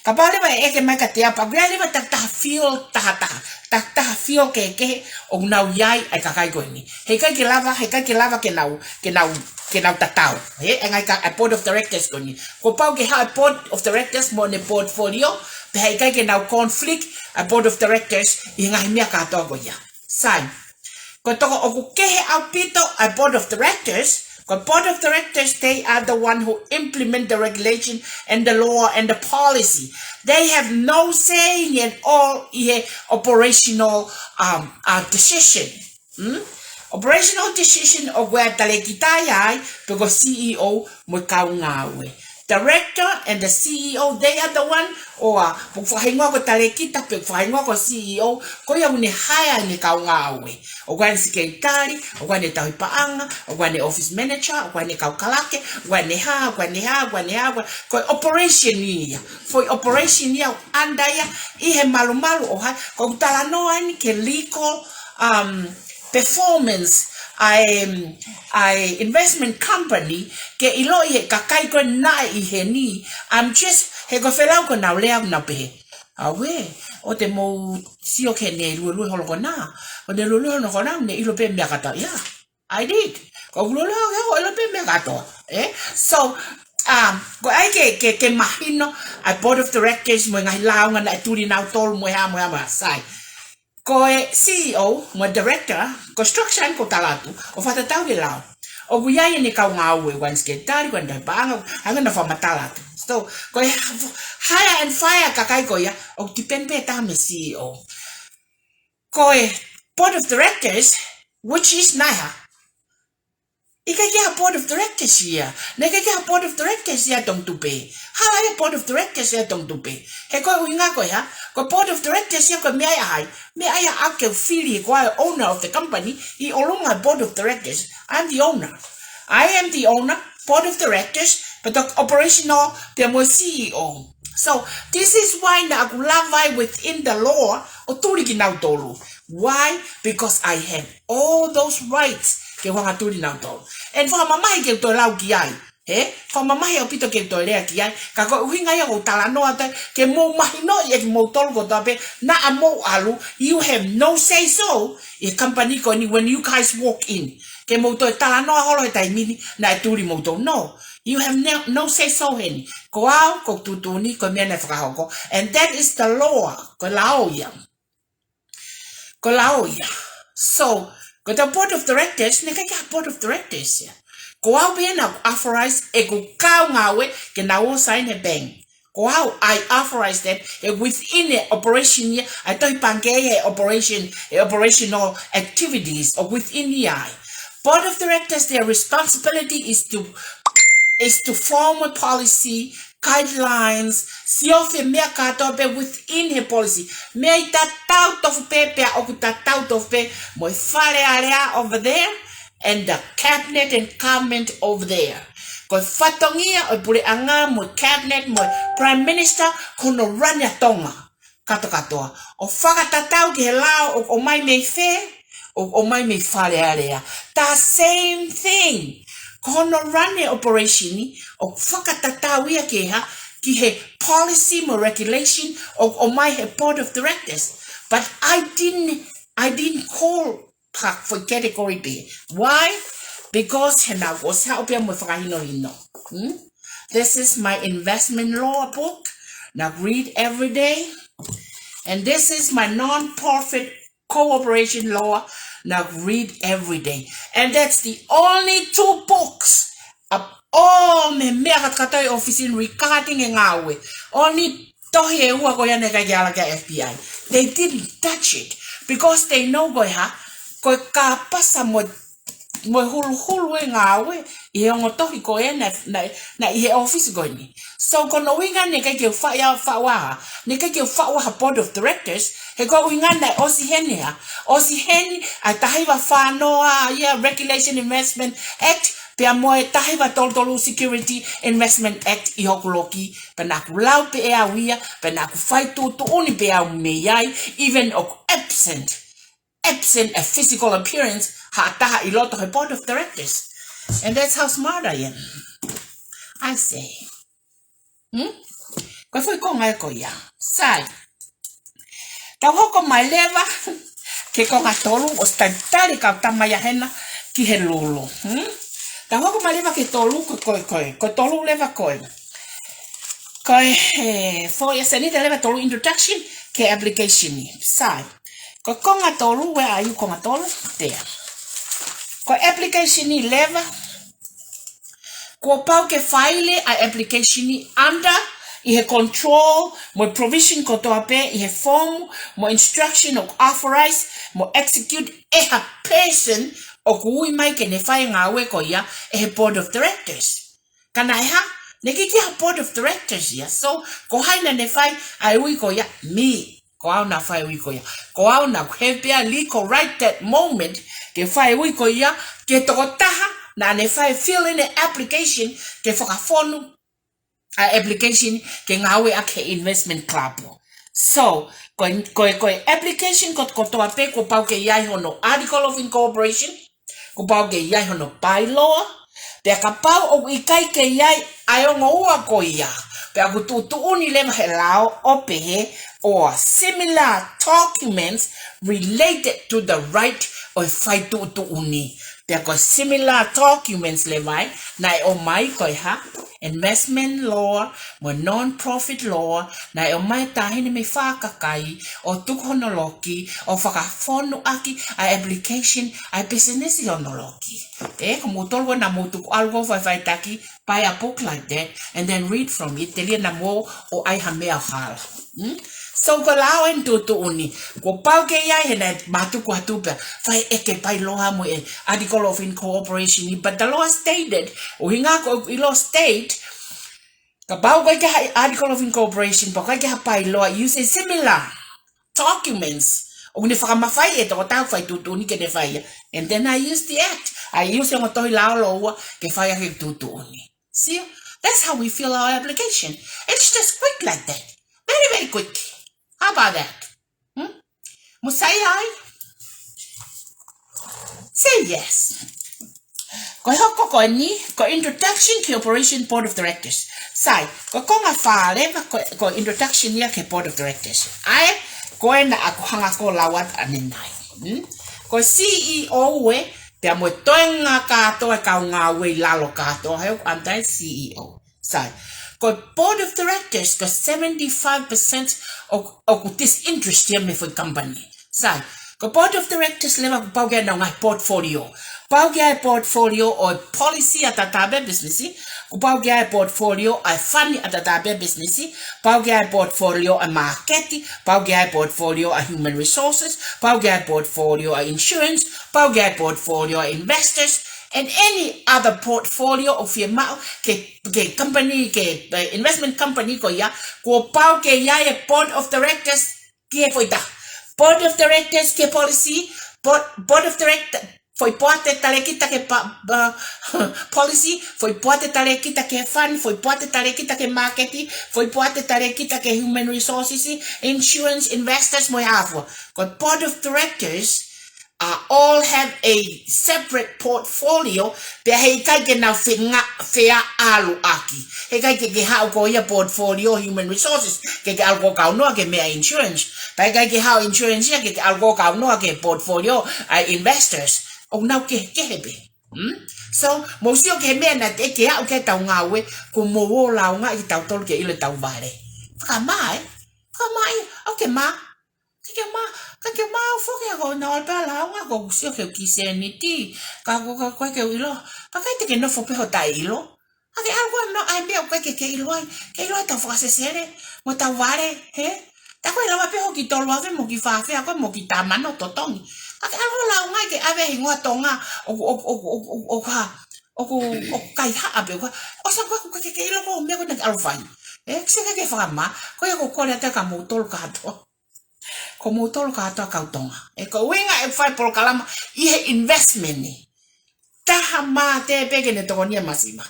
Kapau leva ʻe ʻeke mai kiate au, pea ʻoku ʻi ai leva takitaha field tahataha, takitaha field kehekehe ʻoku nau ʻi ai ʻa e kakai ko eni. Heʻikai ke lava, heʻikai ke lava ke nau, ke nau, ke nau tatau. He, e ngaahi ka-, ʻa e board of directors ko eni. Kuo pau ke haʻu e board of directors mo ʻene portfolio, pea heʻikai ke nau conflict ʻa e board of directors ʻi he ngaahi meʻa kātoa ko ia. Sai. Ko e toko ʻoku kehe ʻaupito ʻa e board of directors, Ko e board of directors, they are the one who implement the regulation and the law and the policy. They have no saying at all ʻi he operational, um, uh, decision. Hmm? Operational decision ʻoku ʻi ai e talēkita ai, pe ko e C E O mo e kau ngāue. Director and the C E O, they are the one, ʻo ʻa, pe ʻoku fakahingoa ko e talēkita, pe ʻoku fakahingoa ko e C E O, ko ia ʻoku ne hire ʻene kau ngāue. ʻOku ʻi ai ʻene sekelitali, ʻoku ʻi ai ʻene tauhi paʻanga, ʻoku ʻi ai ʻene office manager, ʻoku ʻi ai ʻene kau kalake, ʻoku ʻi ai ʻene hā, ʻoku ʻi ai ʻene hā, ʻoku ʻi ai ʻene hā, ʻoku ʻi ai ʻene hā, ʻoku ʻi ai, ko e operation ia, foʻi operation ia ʻoku ʻi ai ʻa ia ʻi he malumalu ʻo hai, ko ʻeku talanoa eni ki he legal, um, performance ʻa e, ʻa e investment company ke ʻiloʻi ʻe he kakai ko ē naʻe ʻi heni. I'm just, he ko e felau ko ʻenau lea ʻoku nau pehē, ʻauē, ʻoua te mou sio ki heʻene luelue holo ko ena. ʻOku ne luelue holo ko ena, ne ʻilo pē meʻa kātoa ia. I did. Ko ʻeku luelue holo, ʻilo pē meʻa kātoa. Eh? So, um, ko e ʻai ke, ke, ke mahino ʻa e board of directors mo e ngaahi lāunga naʻe tuli nautolu mo e hā, mo e hā, mo e hā, sai. Ko e C E O mo e director, ko e structure eni ʻoku ou tala atu, ʻo fakatatau ki he lao. ʻOku ʻi ai ʻene kau ngāue, ʻoku ʻi ai ʻene sekelitali, ʻoku ʻi ai ʻene tauhi paʻanga, ʻa ia naʻa ku fakamatala atu. So, ko e hire and fire kakai ko ia, ʻoku depend pē taha mei he C E O. Ko e board of directors, which is naʻe hā? ʻIkai ke ʻi ai ha board of directors ia. Naʻe ʻikai ke ʻi ai ha board of directors ia ʻi Tongitupe. Hala ia board of directors ia ʻi Tongitupe. He ko e ʻuhinga ko e hā, ko e board of directors ia ko e meʻa ia ʻa hai? Meʻa ia ʻaʻaku ke u fili he ko au e owner of the company, ʻi ʻolunga board of directors. I'm the owner. I am the owner, board of directors, pea toki operational pea mo e C E O. So, this is why naʻa ku lava ai within the law ʻo tuli kinautolu. Why? Because I have all those rights ke u hanga ʻo tuli nautolu. And fakamamahi ke u toe lau ki ai. He? Fakamamahi ʻaupito ke u toe lea ki ai. Ka ko e ʻuhinga ia ʻoku ou talanoa atu ai, ke mou mahinoʻi ʻe kimoutolu kotoa pē, naʻa mou ʻalu, you have no say so ʻi he company ko eni when you guys walk in. Ke mou toe talanoa holo he taimi ni, naʻe tuli moutolu. No. You have no, no say so heni. Ko au, ko e tuʻutuʻuni, ko e meʻa naʻe fakahoko. And that is the law. Ko e lao ia. Ko e lao ia. So, ko e board of directors, naʻe ʻikai ke ʻi ai ha board of directors ia. Ko au pē naʻa ku authorize ʻeku kau ngāue ke nau ō sign he bank. Ko au, I authorize them, ʻe within the operation ia, ʻa e tohi pangikē he operation, he operational activities, ʻo within ia ai. Board of directors, their responsibility is to, is to form a policy, guidelines, siofi e meʻa kātoa pē within he policy. Meʻa ʻoku tatau tofu pē, pea ʻoku tatau tofu pē mo e Fale Alea over there, and the cabinet and government over there. Ko e fatongia ʻo e puleʻanga mo e cabinet mo e prime minister, ko hono run ʻa Tonga kātokātoa. ʻO fakatatau ki he lao ʻoku ʻomai mei fē, ʻoku ʻomai mei Fale Alea. The same thing. Ko hono run e operation ʻoku fakatatau ia ki he hā, ki he policy mo e regulation ʻoku ʻomai he board of directors. But I didn't, I didn't call pa foʻi category pē. Why? Because he naʻa ku ʻosi haʻu pē mo e fakahinohino. Hmm? This is my investment law book. Naʻa ku read every day. And this is my non-profit cooperation law. Naʻa ku read every day. And that's the only two books of all mei he meʻa kātokātoa ʻi he ʻōfisi ni regarding e ngāue. Only tohi ʻe ua ko ia naʻe ʻikai ke ala ki ai e F B I. They didn't touch it because they know ko e hā, ko e kāpasa mo e, mo e huluhulu e ngāue ʻi he ongo tohi ko ē naʻe, naʻe, naʻe ʻi he ʻōfisi ko eni. So ko hono ʻuhinga naʻe ʻikai ke u faʻu ia, faʻu ʻa, naʻe ʻikai ke u faʻu ʻa ha board of directors, he ko e ʻuhinga naʻe ʻosi heni hā, ʻosi heni ʻa e taha hiva fā noa ia Regulation Investment Act, pea mo e taha hiva tolu tolu Security Investment Act ʻi hoku loki, pea naʻa ku lau pē ʻe au ia, pea naʻa ku fai tuʻutuʻuni pē au mei ai, even ʻoku absent, absent a physical appearance, ha taha ʻi loto he board of directors. And that's how smart I am. I say. Hmm? Ko e foʻi konga ē ko ia. Sai. Tau hoko mai leva ki he konga tolu, ʻosi talitali kau tama ia hena ki he lulu. Hmm? Tau hoko mai leva ki he tolu, ko, ko, ko, ko e tolu leva ko e. Ko e, he, foʻi ʻasenita leva tolu introduction ki he application ni. Sai. Ko e konga tolu, where are you, konga tolu? There. Ko e application ni leva, Kuo pau ke file ʻa e application ni under ʻi he control mo e provision kotoa pē ʻi he form mo e instruction ʻoku authorize mo execute ʻe ha person ʻoku ui mai ke ne fai e ngāue ko ia ʻe he board of directors. Ka naʻe hā, naʻe ʻikai ke ʻi ai ha board of directors ia. So, ko hai naʻa ne fai ʻa e ui ko ia? Me. Ko au naʻa fai e ui ko ia. Ko au naʻa ku have pē ʻa e legal right that moment ke fai e ui ko ia ki he tokotaha naʻa ne fai fill in e application ke fakafonu ʻa e application ke ngāueʻaki he investment club. So, ko e, ko e, ko e application ko, kotoa pē kuo pau ke ʻi ai hono article of incorporation, kuo pau ke ʻi ai hono bylaw, pea kapau ʻoku ʻikai ke ʻi ai ʻa e ongo ua ko ia, pea ʻoku tuʻutuʻuni leva he lao ʻo pehē, or similar documents related to the right ʻo e fai tuʻutuʻuni. Pea ko e similar documents leva ē, naʻe ʻomai ko e hā, investment law, mo e non-profit law, naʻe ʻomai e taʻahine mei Fakakai, ʻo tuku hono loki, ʻo fakafonu ʻaki ʻa e application ʻa e business ʻi hono loki. Ē, ko moutolu naʻa mou tuku ʻalu ʻo faifaitaki, buy a book like that, and then read from it, telia naʻa mou ʻai ha meʻa ʻo hala. Hmm? So ko e lao eni tuʻutuʻuni, kuo pau ke ʻi ai he naʻe mātuku atu pea, fai ʻeke bylaw mo e article of incorporation, but the law stated, ʻuhinga ko e law state, kapau ʻoku ʻikai ke ʻi ai ha article of incorporation, pea ʻoku ʻikai ke ʻi ai ha bylaw, use similar documents ʻoku ne fakamafai e tokotaha ʻoku fai tuʻutuʻuni ke ne fai ia. And then I use the act. I use e ongo tohi lao lōua ke fai ʻaki e tuʻutuʻuni. See? That's how we fill our application. It's just quick like that. Very, very quick. How about that? Hmm? Mou sai ai? Say yes. Ko e hoko ko eni, ko e introduction ki he Operation Board of Directors. Sai, ko e konga fā leva, ko, ko e introduction ia ki he Board of Directors. ʻA ē, ko ena ʻoku ou hanga ʻo lau atu ʻanenai. Hmm? Ko e C E O ē, pea mo e toenga kātoa e kau ngāue ʻi lalo kātoa, he ʻoku ʻantai C E O. Sai, ko e Board of Directors, ko e seventy-five percent ʻoku, ʻoku disinterest ia mei he foʻi company. Sai, ko e Board of Directors leva kuo pau ke ʻi ai ʻenau ngaahi portfolio. Pau ke ʻi ai e portfolio ʻo e policy ʻa e taʻataʻa pē business, kuo pau ke ʻi ai e portfolio ʻa e fund ʻa e taʻataʻa pē business, pau ke ʻi ai e portfolio ʻa e market, pau ke ʻi ai e portfolio ʻa e human resources, pau ke ʻi ai e portfolio ʻa e insurance, pau ke ʻi ai e portfolio ʻa e investors, and any other portfolio ʻoku fiemaʻu ke, ke company, ke, eh, investment company ko ia, kuo pau ke ʻi ai e Board of Directors ki he foʻi taha. Board of Directors ki he policy, Board, Board of Directors, foʻi poate talēkita ki he pa-, pa-, policy, foʻi poate talēkita ki he fund, foʻi poate talēkita ki he market, foʻi poate talēkita ki he human resources, insurance, investors, mo e hā fua. Ko e Board of Directors are all have a separate portfolio, pea heʻikai ke nau fenga-, feʻaluʻaki. Heʻikai ke ke haʻu ko ia portfolio human resources, ke ke ʻalu ʻo kaunoa ki he meʻa insurance. Pea heʻikai ke haʻu insurance ia ke ke ʻalu ʻo kaunoa ki he portfolio ʻa e investors. ʻOku nau kehekehe pē. Hmm? So, mou sio ki he meʻa naʻe teʻeki ke haʻu ki heʻetau ngāue, ko hoʻomou ō ʻo lāungaʻi kitautolu ke ʻilo ʻetau vale. Fakamā ē? Fakamā ē? ʻOku ke mā? Ke ke mā, ke ke mā foki ʻa ko na ol pea lāunga ko ʻeku sio ki he kiʻi sēniti. Ka ko, ka ko e ke ʻilo. Pea ʻikai te ke nofo pē hoʻo taʻeʻilo. ʻA ke ʻalu ko ē ʻo ʻai meʻa ʻoku ʻikai ke ke ʻilo ai. Ke ʻilo ai ʻetau fakasesele mo ʻetau vale, hē? Tā ko e lava pē hoʻo kiʻi tolu afe mo e kiʻi fā afe ʻa ko ē mo e kiʻi tamano totongi. ʻA ke ʻalu ʻo lāunga ke ʻave hingoa Tonga ʻoku, ʻoku, ʻoku, ʻoku, ʻoku, ʻoku hā? ʻOku, ʻoku kaihaʻa pē, ʻoku hā? ʻOsi ange ko ē ʻoku ʻikai ke ke ʻilo ko e meʻa ko ē naʻa ke ʻalu fai. Ē, kiʻi sio ke ke fakamā, ko ia ʻoku ou kole atu kia moutolu kātoa. Ko moutolu kātoa kau Tonga. Ē, ko e ʻuhinga e fai polokalama ʻi he investment ni. Taha mātē pē ke ne tokoni ʻa e masiva.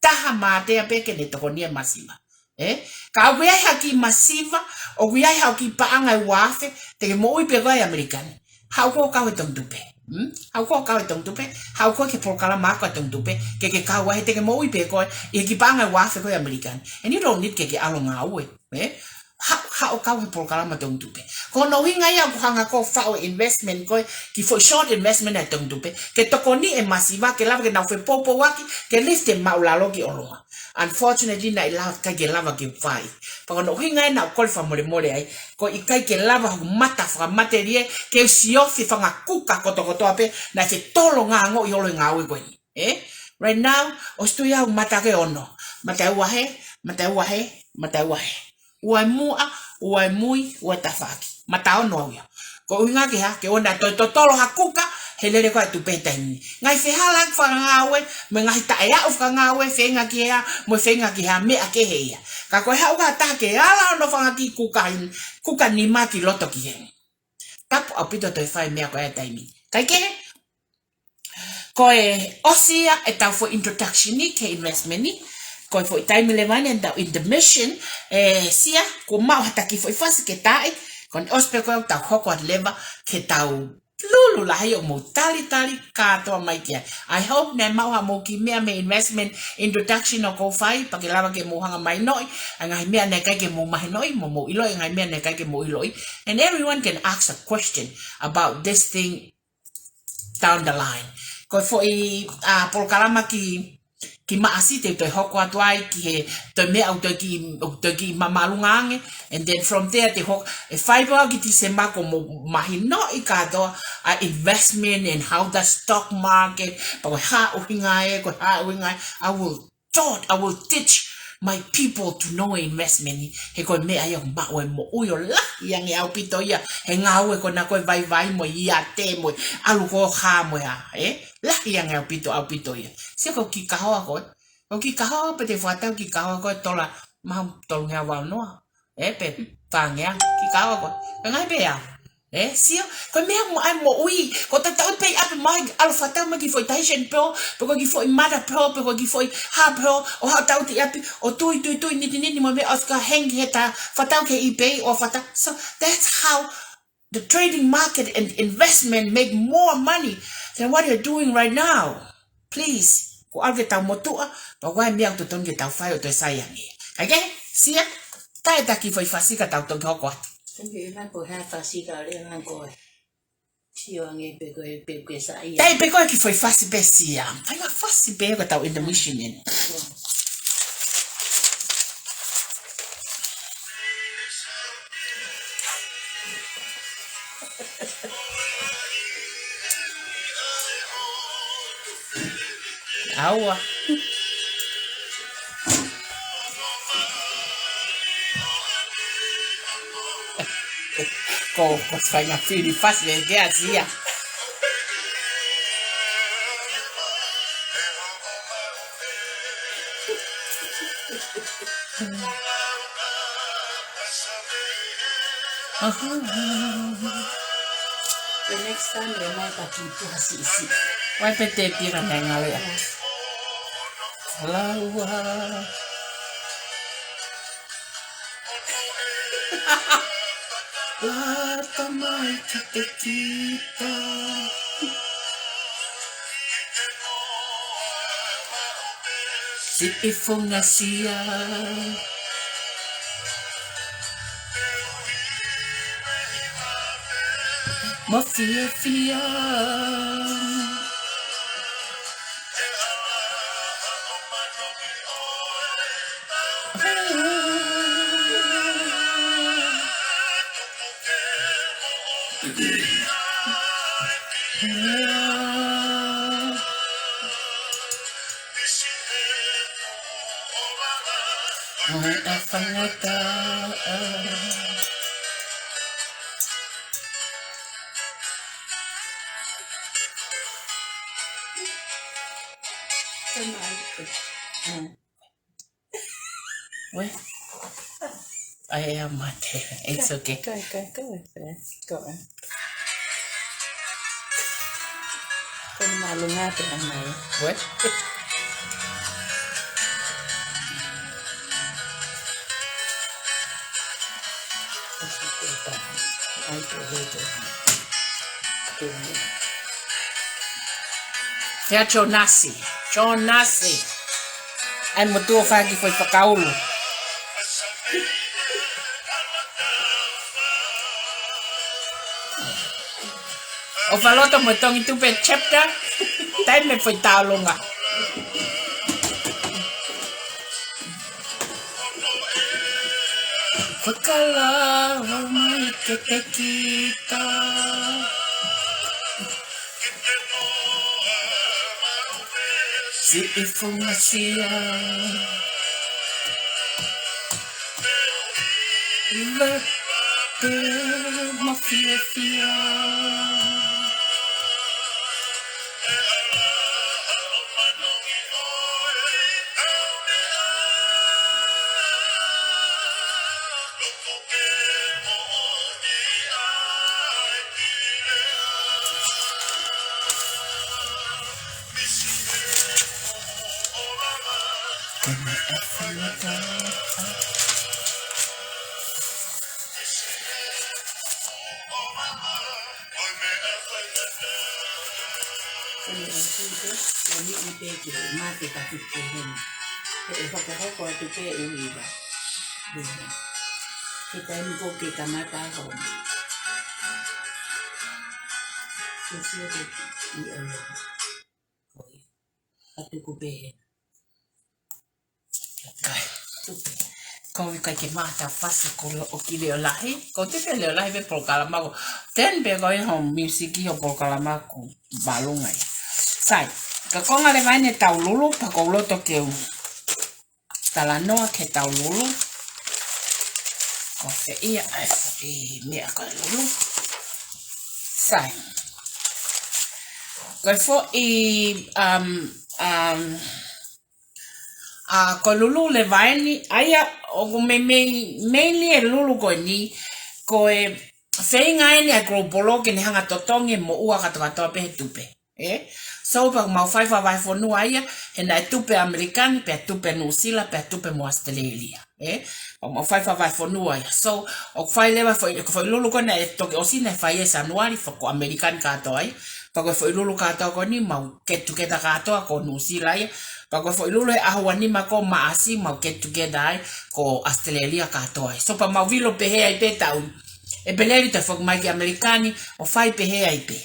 Taha mātē pē ke ne tokoni ʻa e masiva. Ē? Ka ʻoku ʻi ai ha kiʻi masiva, ʻoku ʻi ai ha kiʻi paʻanga ʻe ua afe, te ke moʻui pē koe ʻi ʻAmelika ni. Haʻu koe ʻo kau he Tongi Tupe. Hmm? Haʻu koe ʻo kau he Tongi Tupe, haʻu koe ki he polokalama ako ʻa e Tongi Tupe, ke ke kau ai he te ke moʻui pē koe, ʻi he kiʻi paʻanga ʻe ua afe ko ē ʻi ʻAmelika ni. And you don't need ke ke ʻalu ʻo ngāue. Ē? Haʻu, haʻu ʻo kau he polokalama Tongi Tupe. Ko hono ʻuhinga ia ʻoku ou hanga ʻo faʻu e investment ko ē, kiʻi foʻi short investment ʻa e Tongi Tupe, ke tokoni e masiva, ke lava ke nau fepoupouaki, ke lift e māʻulalo ki ʻolunga. Unfortunately, naʻe ʻikai ke lava ke fai. Pea ko hono ʻuhinga ia naʻa ku kole fakamolemole ai, ko e ʻikai ke lava hoku mata fakamatelie, ke u siofi e fanga kuka kotokotoa pē, naʻe fetolonga ange ʻi he ʻalu ʻo ngāue ko eni. Ē? Right now, ʻosi tui au mata ke ono. Mata ʻe ua hē, mata ʻe ua hē, mata ʻe ua hē. Ua ʻi muʻa, ua ʻi mui, ua ʻi tafaʻaki. Mata ono au ia. Ko e ʻuhinga ke hā, ke ʻoua naʻa toe totolo ha kuka, he lele ko ē ʻa e tupe he taimi ni. Ngaahi fehālaaki fakangāue, mo e ngaahi taʻeaʻu fakangāue, feinga ki he hā, mo e feinga ki he hā, meʻa kehe ia. Ka ko e haʻu ha taha ke ala hono fanga kiʻi kuka heni, kuka nima ki loto ki heni. Tapu ʻaupito toe fai meʻa ko ē he taimi ni. Kae kehe, ko e ʻosi ia ʻetau foʻi introduction ni ki he investment ni. Ko e foʻi taimi leva eni ʻetau intermission, ē, Sia, kuo maʻu ha kiʻi foʻi fasi ke taaʻi, ko eni ʻosi pē ko ē ʻetau hoko atu leva ki heʻetau lulu lahi ʻoku mou talitali kātoa mai ki ai. I hope naʻe maʻu haʻamou kiʻi meʻa mei he investment introduction ʻoku ou fai, pea ke lava ke mou hanga mahinoʻi ʻa e ngaahi meʻa naʻe ʻikai ke mou mahinoʻi, mo mou ʻiloʻi ʻa e ngaahi meʻa naʻe ʻikai ke mou ʻiloʻi. And everyone can ask a question about this thing down the line. Ko e foʻi, ā, polokalama ki, ki Maʻasi te u toe hoko atu ai ki he toe meʻa ʻoku toe kiʻi, ʻoku toe kiʻi māʻolunga ange. And then from there te u hoko, ʻe fai pē au ki Tīsema kuo mou mahinoʻi kātoa ʻa e investment and how the stock market, pea ko e hā ʻuhinga ē, ko e hā ʻuhinga ē, I will taught, I will teach my people to know investment ni. He ko e meʻa ia ʻoku maʻu ai e moʻui ʻo lahi ange ʻaupito ia. He ngāue ko ena ko e vaivai mo e ʻiate mo e ʻalu ko ē ʻo hā mo e hā, ē? Lahi ange ʻaupito, ʻaupito ia. Sia, ko e kiʻi kahoa ko ē. Ko e kiʻi kahoa pē te u fakatau, kiʻi kahoa ko ē tola maha tolungeau valu noa. Ē, pe fāngeau, kiʻi kahoa ko ē. Ka ngaahi pē ia. Ē, Sia, ko e meʻa mo ai moʻui, ko e tatau pē ʻi ʻapi mai, ʻalu ʻo fakatau mai ki he foʻi Tahitian Pearl, pe ko e kiʻi foʻi Mother Pearl, pe ko e kiʻi foʻi hā pearl, ʻo haʻu ʻo tau ʻi ʻapi, ʻo tui, tui, tui, niti, niti, mo e meʻa ʻosi ka hang ki he tā, fakatau ki he eBay, ʻo fakatau. So that's how the trading market and investment make more money than what you're doing right now. Please, ko e ʻalu ke tau motuʻa, pea ʻoku ʻi ai e meʻa ʻoku totonu ke tau fai ʻo toe sai ange. Kae kehe, Sia, taaʻi ʻeta kiʻi foʻi fasi ka tau toki hoko atu. Thank you, Michael. Have a cigar, Michael. Sio ange pe ko e, pe ko e saiʻia. Taaʻi pē ko e kiʻi foʻi fasi pē, Sia. Fai ha fasi pē ka tau intermission eni. ʻAua. Ko, ko e faʻahinga fili fasi ē, ke asia. The next time, ʻe mai pē ki tuha siʻisiʻi. Vai pē te pira mai ngale. Laua. Lata mai kiate kita. Siʻi funga Sia. Mo fiefia. Ue. ʻAi, ʻai, mate. It's okay. Go, go, go with it. Go on. Ko e māʻolunga pē ʻa mai. Ue. ʻAi, go ahead. Go ahead. Pea Jonasi, Jonasi. ʻAi mo tuʻu ʻo fai ha kiʻi foʻi fakaulu. ʻOfa loto mo e Tongi Tupe chapter, taimi mo e foʻi tauʻolunga. Fakalava mai kiate kita. Siʻi If I'm not here, let them mafia fia. Ko e meʻa ʻoku ou tui ko e niʻihi pē ki he mate ka tuku pē heni. He ʻe hokohoko atu pē ʻe ui ʻa. He taimi ko ē ke kamata ai hono. Ke sio ke i ʻolo. Ko ia. Ka tuku pē heni. Kai. Ko e kai ke mata fasi ko lo o ki leo lahi. Ko te pē leo lahi pē polokalama ko. Ten pē ko e ho music ho polokalama ko balunga ia. Sai. Ka konga leva ʻene taululu, pea ko loto ke u talanoa ke taululu. Ko fē ia, ʻai, foʻi meʻa ko e lulu. Sai. Ko e foʻi, um, um, ʻa, ko e lulu leva eni, ʻa ia, ʻoku mei, mei, mainly e lulu ko eni, ko e feinga eni ʻa e Global ke ne hanga totongi e moʻua kātoa kātoa pē he tupe. ʻE? So, pea mau fai fakavahefonua ia, he naʻe tupe ʻAmelika ni, pea tupe Nuʻusila, pea tupe mo ʻAositelēlia. ʻE? Pea mau fai fakavahefonua ia. So, ʻoku fai leva foʻi, ko e foʻi lulu ko ē naʻe toki ʻosi naʻe fai ʻi Sānuali, faka-ʻAmelika ni kātoa ia. Pea ko e foʻi lulu kātoa ko eni, mau get together kātoa ko Nuʻusila ia. Pea ko e foʻi lulu he ʻaho ua nima ko Maʻasi, mau get together ai ko ʻAositelēlia kātoa ia. So, pea mau vilo pehē ai pē taʻu. ʻEpeleli toe foki mai ki ʻAmelika ni, ʻo fai pehē ai pē.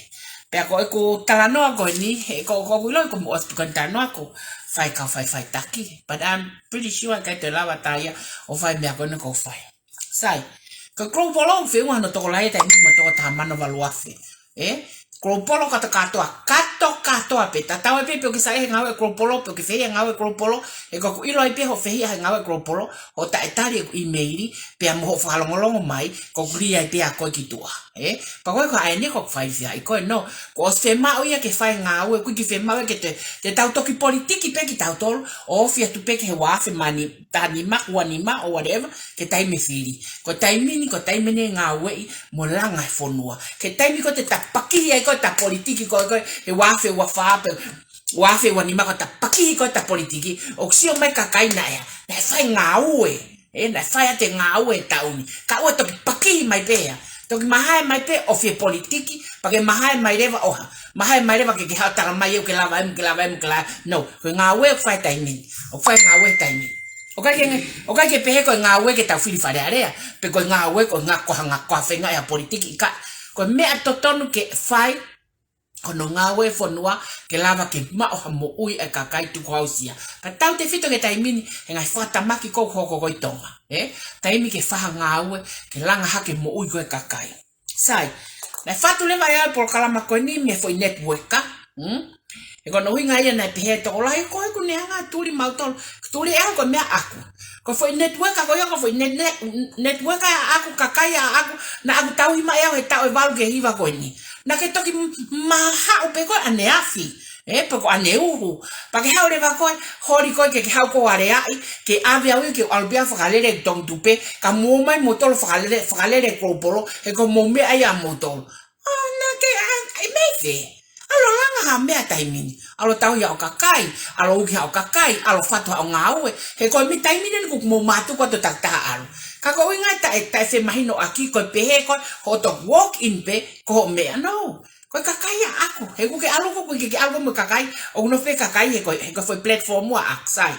Pea ko ʻeku talanoa ko eni, he ko, ko ʻeku ʻilo ko mo ʻosi ko e talanoa ko fai ka fai faitaki. But I'm pretty sure ʻikai toe lava taia ʻo fai meʻa ko eni ko fai. Sai, ko Global ʻoku feʻunga hono tokolahi e taimi mo e toko taha mano valu afe. ʻE? Global kātoa kātoa, kātoa kātoa pē. Tatau ai pē pe ʻoku ke saiʻia he ngāue Global, pe ʻoku ke fehiʻa he ngāue Global, he ko ʻeku ʻilo ai pē hoʻo fehiʻa he ngāue Global, hoʻo taʻetali ʻeku ʻīmeili, pea mo hoʻo fakalongolongo mai, ko ʻeku lī ai pē ʻa koe ki tuʻa. ʻE? Pea ko e ko ʻa eni ko e fai fia ʻi ko e no. Kuo ʻosi fiemaʻu ia ke fai ngāue, ʻoku ʻikai fiemaʻu ia ke te, te tau toki politiki pē kitautolu, ʻo ofi atu pē ki he ua afe mā nima, taha nima, ua nima, or whatever, ke taimi fili. Ko e taimi ni, ko e taimi eni ngāueʻi mo langa e fonua. Ko e taimi ko ē te ta pakihi ai ko ē ta politiki ko ē, ko ē, he ua afe ua fā pe, ua afe ua nima ko ē ta pakihi ko ē ta politiki, ʻoku sio mai e kakai naʻe, naʻe fai ngāue. ʻE, naʻe fai ʻa e ngāue he taʻu ni. Ka ʻoua toki pakihi mai pē ia. Toki mahae mai pē ʻo fie politiki, pea ke mahae mai leva ʻo hā. Mahae mai leva ke ke haʻu ʻo tala mai ʻoku ke lava ʻemu, ke lava ʻemu, ke lava. No, ko e ngāue ʻoku fai taimi ni. ʻOku fai ngāue taimi ni. ʻOku ʻikai ke, ʻoku ʻikai ke pehē ko e ngāue ke tau fili Fale Alea. Pe ko e ngāue ko e ngako ha ngako ha feinga ʻa e politiki ka. Ko e meʻa totonu ke fai, ko hono ngāue e fonua ke lava ke maʻu ha moʻui ʻa e kakai tukuhausia. Ka tautefito ki he taimi ni, he ngaahi fakatamaki ko ē ʻoku hoko ko ē ʻi Tonga. ʻE? Taimi ke fai ha ngāue, ke langa hake moʻui ko ē e kakai. Sai, naʻe fatu leva ia e polokalama ko eni mei he foʻi networker. Hmm? He ko hono ʻuhinga ia naʻe pehē e tokolahi ko ē ʻoku ne hanga ʻo tuli mautolu. Tuli ʻe au ko e meʻa ʻaku. Ko e foʻi networker ko ia ko e foʻi net, net, networker ʻaʻaku, kakai ʻaʻaku, naʻa ku tauhi mai ʻe au he taʻu ʻe valu ki he hiva ko eni. Naʻa ke toki m-, mahaʻu pē ko ē ʻaneafi. ʻE, pe ko ʻaneuhu. Pea ke haʻu leva ko ē, holi ko ē ke, ke haʻu ko ē ʻo aleaʻi, ke ʻave au ia ke u ʻalu pē ʻo fakalele e Tongi Tupe, ka mou ō mai moutolu ʻo fakalele, fakalele e Global, he ko hoʻomou meʻa ia ʻa moutolu. ʻAna ke, ʻa, ʻi mei fē. ʻAlu ʻo langa ha meʻa taimi ni. ʻAlu ʻo tauhi haʻo kakai, ʻalu ʻo uki haʻo kakai, ʻalu ʻo fatu haʻo ngāue. He ko e meʻa taimi ni ʻoku mou mātuku atu takitaha ʻalu. Ka ko e ʻuhinga ia taʻe, taʻe femahinoʻaki ko e pehē ko ē hoʻo toki walk in pē, ko hoʻo meʻa no. Ko e kakai ʻaʻaku. He ʻoku ke ʻalu ko ē, ʻoku ke, ke ʻalu ko ē mo e kakai, ʻoku nofo pē kakai he ko e, he ko e foʻi platform ʻaʻaku, sai.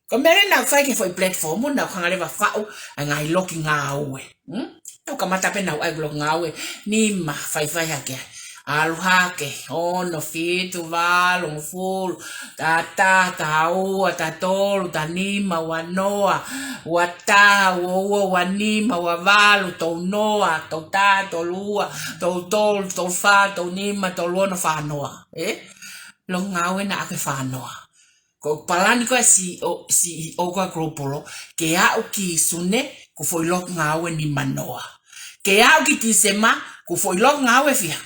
Ko e meʻa leva naʻa ku fai ki he foʻi platform, naʻa ku hanga leva ʻo faʻu ʻa e ngaahi loki ngāue. Hmm? Naʻa ku kamata pē naʻa ku ʻai e loki ngāue, nima faifai hake ai. ʻAlu hake, ono, fitu, valu, hongofulu, taha taha, taha ua, taha tolu, taha nima, ua noa, ua taha, ua ua, ua nima, ua valu, tolu noa, tolu taha, tolu ua, tolu tolu, tolu fā, tolu nima, tolu ono, fā noa. ʻE? Loki ngāue naʻa ke fā noa. Ko e palani ko ē ʻa e CEO, CEO ko ē ʻa Global, ke aʻu ki Sune, kuo foʻi loki ngāue nimanoa. Ke aʻu ki Tīsema, kuo foʻi loki ngāue fiha.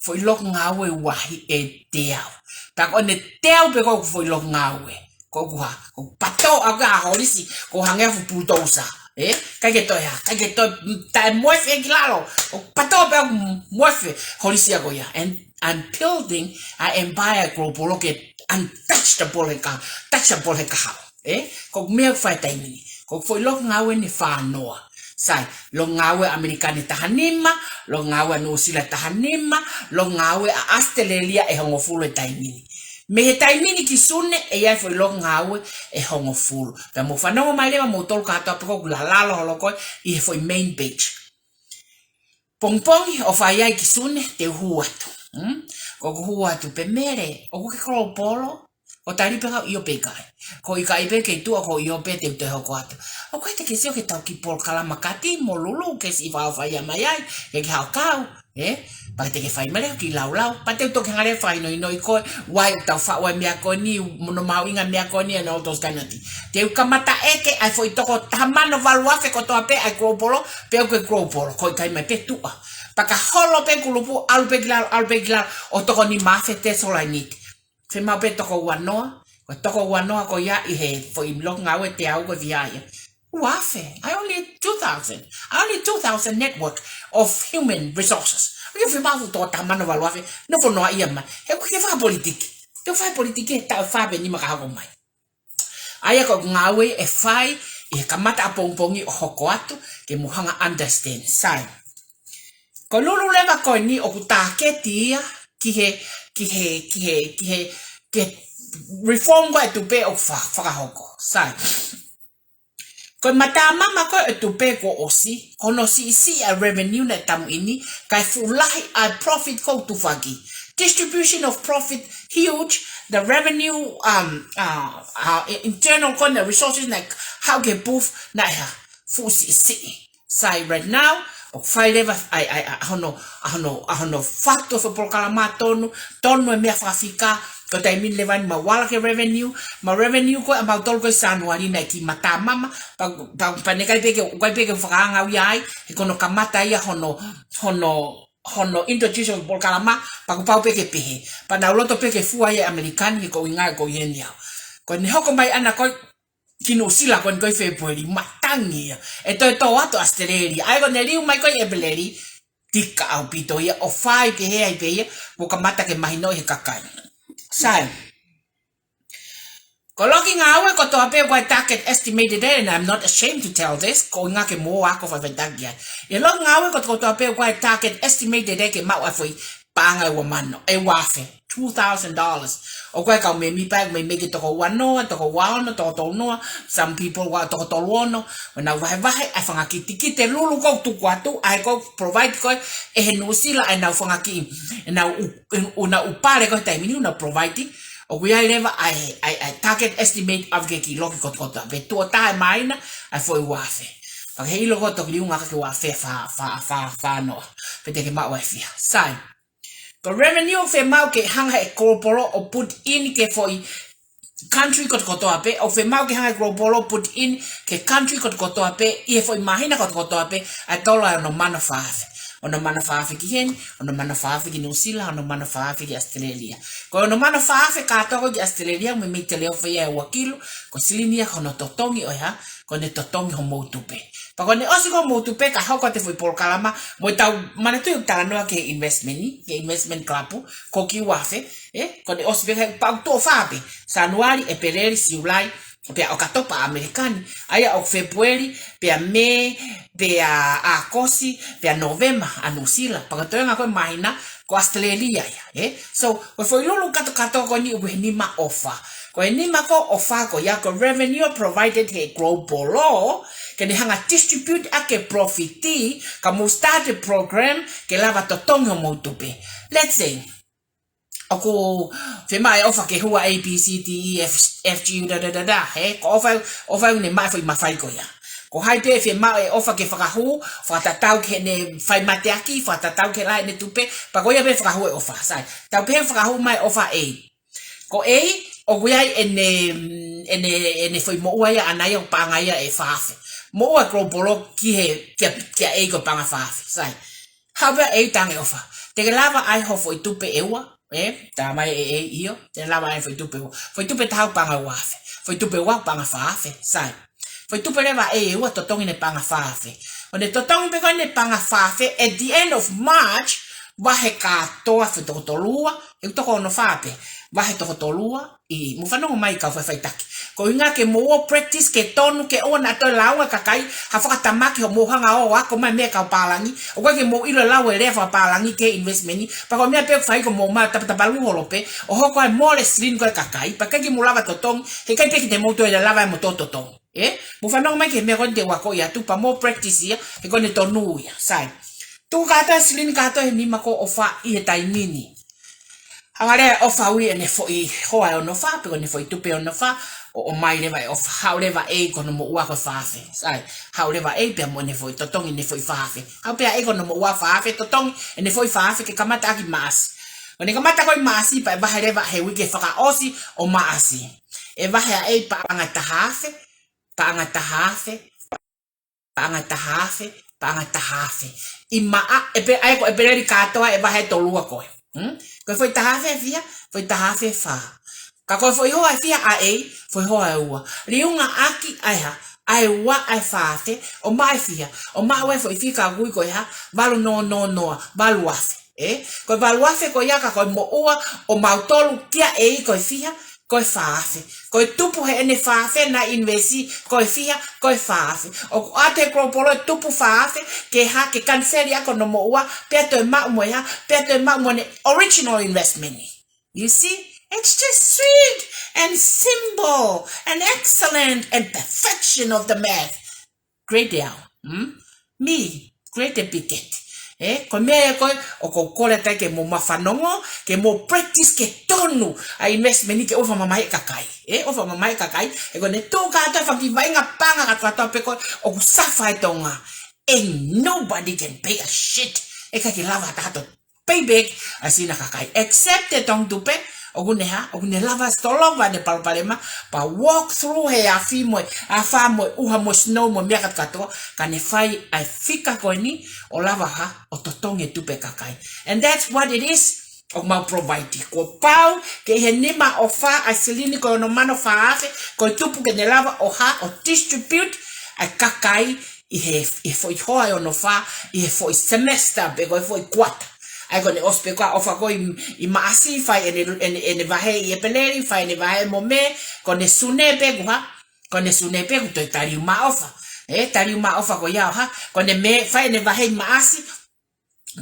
Foʻi loki ngāue ʻe uahi ʻe teau. Pea ko ʻene teau pē ko ē kuo foʻi loki ngāue, ko ʻeku hā, ko ʻeku pato ʻaku ʻa e holisi, ko e hangē ha fuʻu pulutousa. Ē? ʻIkai ke toe hā, ʻikai ke toe, mm, taʻe moefe ki lalo. ʻOku pato pē ʻaku moefe, holisi ʻaku ia. And I'm building an empire global ke untouchable he ka, touchable he kahaʻu. Ē? Ko e meʻa ʻoku fai he taimi ni. Ko e foʻi loki ngāue ʻe fānoa. Sai, loki ngāue ʻa ʻAmelika ʻe taha nima, loki ngāue ʻa Nuʻusila ʻe taha nima, loki ngāue ʻa ʻAositelēlia ʻe hongofulu he taimi ni. Mei he taimi ni ki Sune, ʻe ʻi ai e foʻi loki ngāue ʻe hongofulu. Pea mou fanongo mai leva moutolu kātoa pē ko ʻeku lalalo holo ko ē ʻi he foʻi main page. Pongipongi ʻoku fai ai ki Sune, te u hū atu. Hmm? Ko ʻeku hū atu pē, Mele, ʻoku ke Global? ʻO tali pē kau ʻio pe ʻikai. Ko e ʻikai pē ke tuʻa, ko e ʻio pē te u toe hoko atu. ʻOku ʻikai te ke sio ki heʻetau kiʻi polokalama Kati mo Lulu ke siʻi fakaʻofaʻia mai ai, ke ke haʻu ʻo kau, ē? Pea te ke fai mai leva e kiʻi laulau. Pea te u toki hanga leva ʻo fakahinohinoʻi koe, why ʻoku tau faʻu ai e meʻa ko eni, mo hono mahuʻinga e meʻa ko eni, and all those kind of things. Te u kamata ʻeke ʻa e foʻi toko taha mano valu afe kotoa pē ʻa e Global, pe ʻoku ke Global, ko e ʻikai mai pē tuʻa. Pea ka holo pē e kulupu, ʻalu pē ki lalo, ʻalu pē ki lalo, ʻo toko nima afe, that's all I need. Fiemaʻu pē toko ua noa, ko e toko ua noa ko ia ʻi he foʻi loki ngāue ʻe teau ko e fiha ia. Ua afe, I only two thousand. I only two thousand network of human resources. ʻOku ʻikai fiemaʻu e toko taha mano valu afe, nofo noaʻia mai. He ʻoku ʻikai ke fakapolitiki. Te u fai politiki he taʻu ʻe fā pe nima ka hoko mai. ʻA ia ko e ngāue ʻe fai ʻi he kamata ʻapongipongi ʻo hoko atu, ke mou hanga ʻo understand. Sai. Ko e Lulu leva ko eni ʻoku tāketi ia ki he, ki he, ki he, ki he, ki he reform ko ē ʻa e tupe ʻoku fa-, fakahoko. Sai. Ko e matamama ko ē ʻa e tupe kuo ʻosi, ko hono siʻisiʻi ʻa e revenue naʻe tamuʻi ni, kae fuʻu lahi ʻa e profit ko ē ʻoku tufaki. Distribution of profit huge, the revenue, um, uh, uh, internal ko ē ʻa e resources naʻe haʻu ki he booth naʻe hā, fuʻu siʻisiʻi. Sai, right now, ʻoku fai leva ʻa e, ʻa e, ʻa e, ʻa hono, ʻa hono, ʻa hono fatu ʻo e foʻi polokalama tonu, tonu e meʻa fakafika, ko e taimi ni leva eni mau ala ki he revenue, mo e revenue ko ē ʻamautolu ko ē ʻi Sānuali naʻe kiʻi matamama, pea, pea, pea naʻe ʻikai pē ke, ʻikai pē ke fakaangaʻi ia ai, he ko hono kamata ia hono, hono, hono introduce ʻo e polokalama, pea kuo pau pē ke pehē. Pea naʻa ku loto pē ke fua ia ʻe ʻAmelika ni, he ko e ʻuhinga ko eni au. Ko ʻene hoko mai ʻana ko ē ki Nuʻusila ko eni ko ē ʻi Fēpueli, matangi ia. ʻE toe tō atu ʻAositelēlia. ʻA ia ko ʻene liliu mai ko ē ʻi ʻEpeleli, tika ʻaupito ia, ʻo fai pehē ai pē ia, kuo kamata ke mahinoʻi he kakai. Sai. Ko e loki ngāue kotoa pē ʻoku ʻi ai e target estimated ē, and I'm not ashamed to tell this, ko e ʻuhinga ke mou ako fakafaitaki ai. ʻI he loki ngāue kotoa pē ʻoku ʻi ai e target estimated ē ke maʻu ʻa e foʻi paʻanga ʻe ua mano, ʻe ua afe, two thousand dollars. ʻOku ʻi ai e kau mēmipa ʻoku meimei ke toko ua noa, toko ua ono, toko tolu noa, some people ua toko tolu ono, ʻo nau vahevahe ʻa e fanga kiʻi tikite Lulu ko ē ʻoku tuku atu, ʻa ē ko ē ʻoku provide ko ē ʻe he Nuʻusila ʻa ʻenau fanga kiʻi, ʻenau ʻū, ʻenau ʻū pale ko ē he taimi ni ʻoku nau provide, ʻoku ʻi ai leva ʻa e, ʻa e, ʻa e target estimate ʻo e kiʻi loki kotokotoa pē, tuʻo taha ʻe māhina ʻa e foʻi ua afe. Pea ke ʻilo ko e toki liunga ka ke ua afe fā, fā, fā, fā noa. Pe te ke maʻu ʻa e fiha. Sai. Ko e revenue ʻoku fiemaʻu ke hanga ʻe he Global ʻo put in ki he foʻi country kotokotoa pē, ʻoku fiemaʻu ke hanga ʻe he Global ʻo put in ki he country kotokotoa pē, ʻi he foʻi māhina kotokotoa pē, ʻa e tola ʻe ono mano fā afe. Ono mano fā afe ki heni, ono mano fā afe ki Nuʻusila, ono mano fā afe ki ʻAositelēlia. Ko e ono mano fā afe kātoa ko ē ki ʻAositelēlia, meimei teleʻofa ia ʻe ua kilu, ko e silini ia ko hono totongi ʻo e hā, ko ʻene totongi homou tupe. Pea ko ʻene ʻosi ko ē homou tupe ka hoko atu e foʻi polokalama, mou tau manatuʻi ʻeku talanoa ki he investment ni, ki he investment club, ko e kiʻi ua afe, ē, ko ʻene ʻosi pē ka pau tuʻo fā pē, Sānuali, ʻEpeleli, Siulai, pea ʻOkatopa ʻAmelika ni, ʻa ia ʻoku Fēpueli, pea Mē, pea ʻAokosi, pea Nōvema ʻa Nuʻusila, pea ko e toenga ko ē māhina, ko ʻAositelēlia ia, ē? So, ko e foʻi Lulu kātoa kātoa ko eni ʻoku ʻi he nima ʻofa. Ko e nima ko ē ʻofa ko ia ko e revenue provided ʻe he Global, ke ne hanga ʻo distribute ʻaki e profit, ka mou start e program ke lava totongi homou tupe. Let's say, ʻoku fiemaʻu e ʻofa ke hū ʻa A, B, C, D, E, F, F, G, da, da, da, da, ē? Ko e ʻofa, ʻofa ʻoku ne maʻu e foʻi mafai ko ia. Ko hai pē ʻe fiemaʻu e ʻofa ke fakahū, fakatatau ki heʻene fai mateaki, fakatatau ki he lahi ʻene tupe, pea ko ia pē fakahū e ʻofa, sai. Tau pehē fakahū mai e ʻofa A. Ko A, ʻoku ʻi ai ʻene, ʻene, ʻene foʻi moʻua ia ʻana ia ʻoku paʻanga ia ʻe fā afe. Moʻua global ki he, kia, kia ʻEiki ʻoku paʻanga fā afe. Sai. Haʻu pē ʻa ʻEiki tange ʻofa. Te ke lava ʻai ho foʻi tupe ʻe ua, ē? Talamai ʻe ʻEiki ʻio. Te ke lava ʻai foʻi tupe ʻe ua. Foʻi tupe ʻe taha ʻoku paʻanga ua afe. Foʻi tupe ʻe ua ʻoku paʻanga fā afe. Sai. Foʻi tupe leva ʻe ua totongi ʻene paʻanga fā afe. ʻO ne totongi pē ko ē ʻene paʻanga fā afe, at the end of March, vahe kātoa foʻi toko tolu ua, ʻe toko ono fā pē, vahe toko tolu ua, ʻi, mou fanongo mai kau faʻifaʻitaki. Ko e ʻuhinga ke mou ō practice ke tonu ke ʻoua naʻa toe lāunga e kakai ha fakatamaki hoʻomou hanga ʻo ako mai meʻa kau pālangi, ʻoku ʻikai ke mou ʻilo e lau e lea fakapālangi ki he investment, pea ko e meʻa pē ʻoku fai ko e mou ō mai ʻo tapatapalū holo pē, ʻo hoko ai mo e silini ko ē ʻa e kakai, pea ʻikai ke mou lava totongi, heʻikai pē ke te mou toe lava ai mo tō totongi. Ē? Mou fanongo mai ki he meʻa ko eni te u akoʻi atu pea mou practice ia, he ko ʻene tonu ia, sai. Tuku kātoa e silini kātoa he nima ko ē ʻo ʻofa ʻi he taimi ni. Hanga leva ʻe ʻofa ʻo ui ʻene foʻi hoa ʻe ono fā, pe ko ʻene foʻi tupe ʻe ono fā, ʻo, ʻomai leva ʻe ʻofa, haʻu leva ʻEiki ko hono moʻua ko e fā afe. Sai, haʻu leva ʻEiki pea mo ʻene foʻi totongi ʻene foʻi fā afe. Haʻu pē ʻa ʻEiki ko hono moʻua fā afe, totongi ʻene foʻi fā afe ke kamata ʻaki Maʻasi. ʻO ne kamata ko ē Maʻasi pea ʻe vahe leva he uike fakaʻosi ʻo Maʻasi. ʻE vahe ʻa ʻEiki paʻanga ʻe taha afe, paʻanga ʻe taha afe, paʻanga ʻe taha afe, paʻanga ʻe taha afe. ʻI Maʻa, ʻEpe-, ʻa ia ko ʻEpeleli kātoa ʻe vahe ʻe tolu ua ko ē. Hmm? Ko e foʻi taha afe ʻe fiha, foʻi taha afe ʻe fā. Ka ko e foʻi hoa ʻe fiha ʻa ʻEiki, foʻi hoa ʻe ua. Liunga ʻaki ʻa e hā, ʻa e ua ʻa e fā afe, ʻo maʻu e fiha, ʻo maʻu e foʻi fika ʻoku ui ko e hā, valu noa noa noa, valu afe. Ē? Ko e valu afe ko ia ka ko e moʻua ʻo mautolu kia ʻEiki ko e fiha, ko e fā afe. Ko e tupu heʻene fā afe naʻe invest, ko e fiha, ko e fā afe. ʻOku ʻoatu ʻe he global e tupu fā afe, ke hā, ke kaniseli ʻaki hono moʻua, pea toe maʻu mo e hā, pea toe maʻu mo ʻene original investment. You see? It's just sweet and simple and excellent and perfection of the math. Great deal. Hmm? Me, great big it. Ē, ko e meʻa ia ko ē, ʻoku ou kole atu ai ke mou mafanongo, ke mou practice ke tonu ʻa e investment ni ke ʻoua fakamamahiʻi e kakai. Ē, ʻoua fakamamahiʻi e kakai, he ko ʻene tuʻu kātoa e fanga kiʻi vaʻinga paʻanga kātoa pē ko ē, ʻoku suffer e Tonga. And nobody can pay a shit. ʻIkai ke lava ha taha ʻo pay back ʻa e silini ʻa e kakai. Except e Tongi Tupe, ʻoku ne hā, ʻoku ne lava solova ʻene palopalema, pea walk through he afi mo e afā mo e ʻuha mo e snow mo e meʻa kātoa, ka ne fai ʻa e fika ko eni, ʻo lava hā, ʻo totongi e tupe ʻa e kakai. And that's what it is, ʻoku mau provide. Kuo pau ke ʻi he nima ʻo fā ʻa e silini ko e ono mano fā afe, ko e tupu ke ne lava ʻo hā, ʻo distribute ʻa e kakai ʻi he, ʻi he foʻi hoa ʻe ono fā, ʻi he foʻi semester pe ko e foʻi kuata. ʻA ia ko ʻene ʻosi pē ko ē ʻofa ko ē ʻi, ʻi Maʻasi, fai ʻene, ʻene, ʻene vahe ʻi ʻEpeleli, fai ʻene vahe mo Mē, ko ʻene Sune pē kuo hā, ko ʻene Sune pē kuo toe taliu maʻofa. Ē, taliu maʻofa ko ia ʻo hā, ko ʻene Mē, fai ʻene vahe ʻi Maʻasi,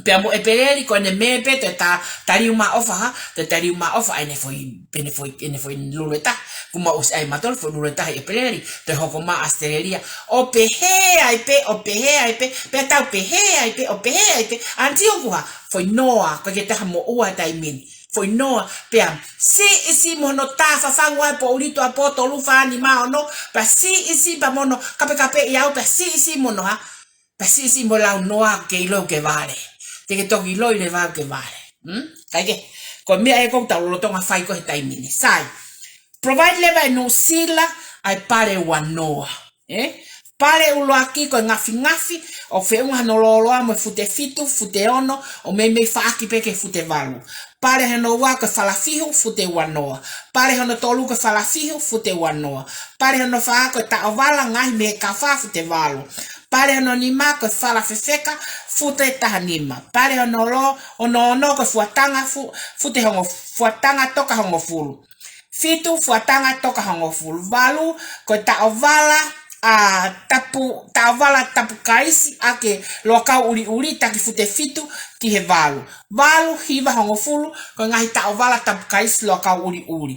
pea mo ʻEpeleli, ko ʻene Mē pē toe ta-, taliu maʻofa hā, toe taliu maʻofa ʻa ʻene foʻi, ʻene foʻi, ʻene foʻi lulu ʻe taha. Kuo mau ʻosi ʻai mautolu foʻi lulu ʻe taha ʻi ʻEpeleli, toe hoko mai ʻAositelēlia. ʻO pehē ai pē, ʻo pehē ai pē, pea tau pehē ai pē, ʻo pehē ai pē, until kuo hā, foʻi noa, ʻikai ke toe ha moʻua he taimi ni. Foʻi noa, pea siʻisiʻi mo hono tā fafangu ai poʻuli tuʻa pō tolu fā nima ono, pea siʻisiʻi pea mo hono kapekapeʻi au, pea siʻisiʻi mo hono hā, pea siʻisiʻi mo e lau noa ke ʻilo ke vale. Te ke toki ʻilo ʻi leva ke vale. Hmm? Kae kehe, ko e meʻa ē ʻoku tau lolotonga fai ko ē he taimi ni. Sai. Provide leva ʻe Nuʻusila ʻa e pale ua noa. Ē? Pale ʻuluaki ko e ngafingafi, ʻoku feʻunga hono lōloa mo e fute fitu, fute ono, ʻo meimei faʻaki pē ki he fute valu. Pale hono ua ko e falafihu, fute ua noa. Pale hono tolu ko e falafihu, fute ua noa. Pale hono fā ko e taʻovala, ngaohi mei he kafa, fute valu. Pale hono nima ko e falafefeka, fute taha nima. Pale hono lo-, hono ono ko e fuatanga fu-, fute hongo-, fuatanga toka hongofulu. Fitu, fuatanga toka hongofulu. Valu, ko e taʻovala, ʻa, tapu, taʻovala tapu kaisi ʻaki e loʻakau ʻuliʻuli, taki fute fitu ki he valu. Valu, hiva, hongofulu, ko e ngaahi taʻovala tapu kaisi loʻakau ʻuliʻuli.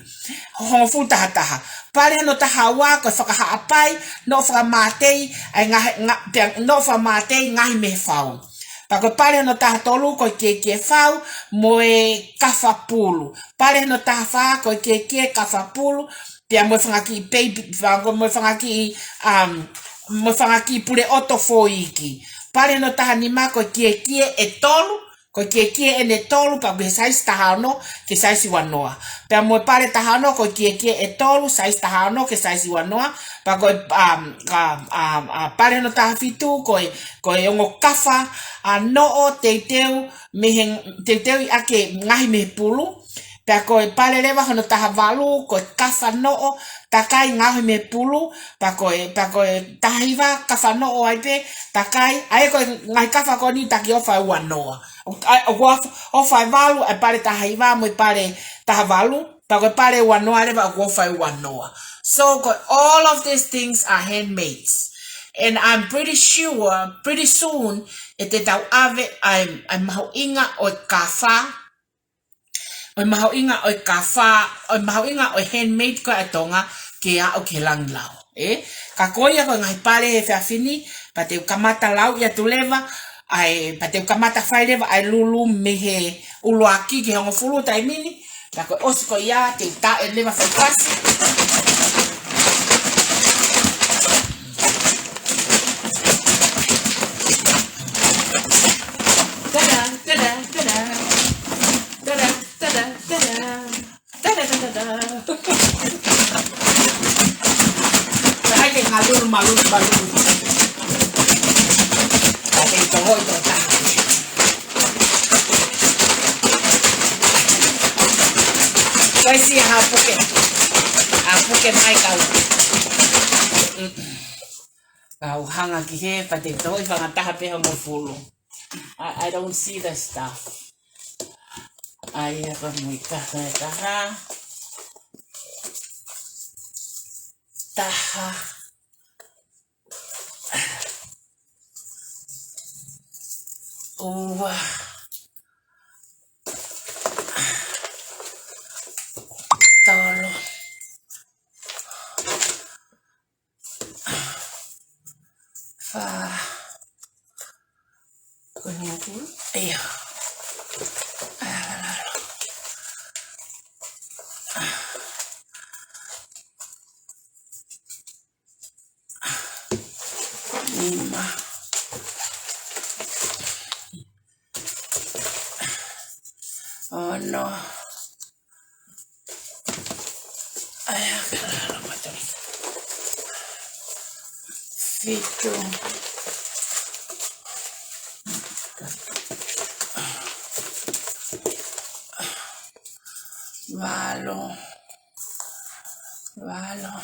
Hongofulu taha taha. Pale hono taha ua, ko e fakahaʻapai, noʻo fakamātei, ʻa e ngaohi, nga-, pea noʻo fakamātei, ngaohi mei he fau. Pea ko e pale hono taha tolu, ko e kiekie fau, mo e kafa pulu. Pale hono taha fā, ko e kiekie kafa pulu, pea mo e fanga kiʻi baby, pea mo e fanga kiʻi, um, mo e fanga kiʻi pule ʻoto foʻi iiki. Pale hono taha nima, ko e kiekie ʻe tolu, Ko e kiekie ʻeni ʻe tolu, pea ʻoku ʻi he size taha ono ki he size uanoa. Pea mo e pale taha ono, ko e kiekie ʻe tolu, size taha ono ki he size uanoa. Pea ko e, um, um, um, uh, pale hono taha fitu, ko e, ko e ongo kafa, ʻa noʻo teuteu, mei he, teuteuʻi ʻaki e ngaahi mehepulu. Pea ko e pale leva hono taha valu, ko e kafa noʻo, takai ngaohi mehepulu, pea ko e, pea ko e taha hiva, kafa noʻo ai pē, takai, ʻa ia ko e ngaahi kafa ko eni taki ʻofa ʻe uanoa. ʻA, ʻoku ʻofa, ʻofa ʻe valu, ʻa e pale taha hiva, mo e pale taha valu, pea ko e pale uanoa leva, ʻoku ʻofa ʻe uanoa. So, ko all of these things are handmade. And I'm pretty sure, pretty soon, ʻe te tau ʻave ʻa e, ʻa e mahuʻinga ʻo e kafa, ʻo e mahuʻinga ʻo e kafa, ʻo e mahuʻinga ʻo e handmade ko ē ʻa Tonga ke aʻu ki he langi lao. Ē? Ka ko ia ko e ngaahi pale he efiafi ni, pea te u kamata lauʻi atu leva, ʻa e, pea te u kamata fai leva ʻa e lulu mei he ʻuluaki ki he hongofulu taimi ni, pea ko e ʻosi ko ia, te u taʻe leva fai pasi. Tada, tada, tada. Tada, tada, tada. Tada, tada, tada. Hai ke ngalulu, malulu, malulu. Hai ke toho, toho, taha. Ko e siʻi haʻu puke. Haʻu puke mai kau. Kau hanga ki hē, pea te u tohoʻi fanga taha pē hongofulu. I, I don't see the stuff. ʻA ia ko e mui taha, taha. Taha. Ua. Tolu. Fā. Ko e hongofulu? ʻIo. Nima. Ono. ʻAi, ʻa e kalala matau. Fitu. Valu. Valu.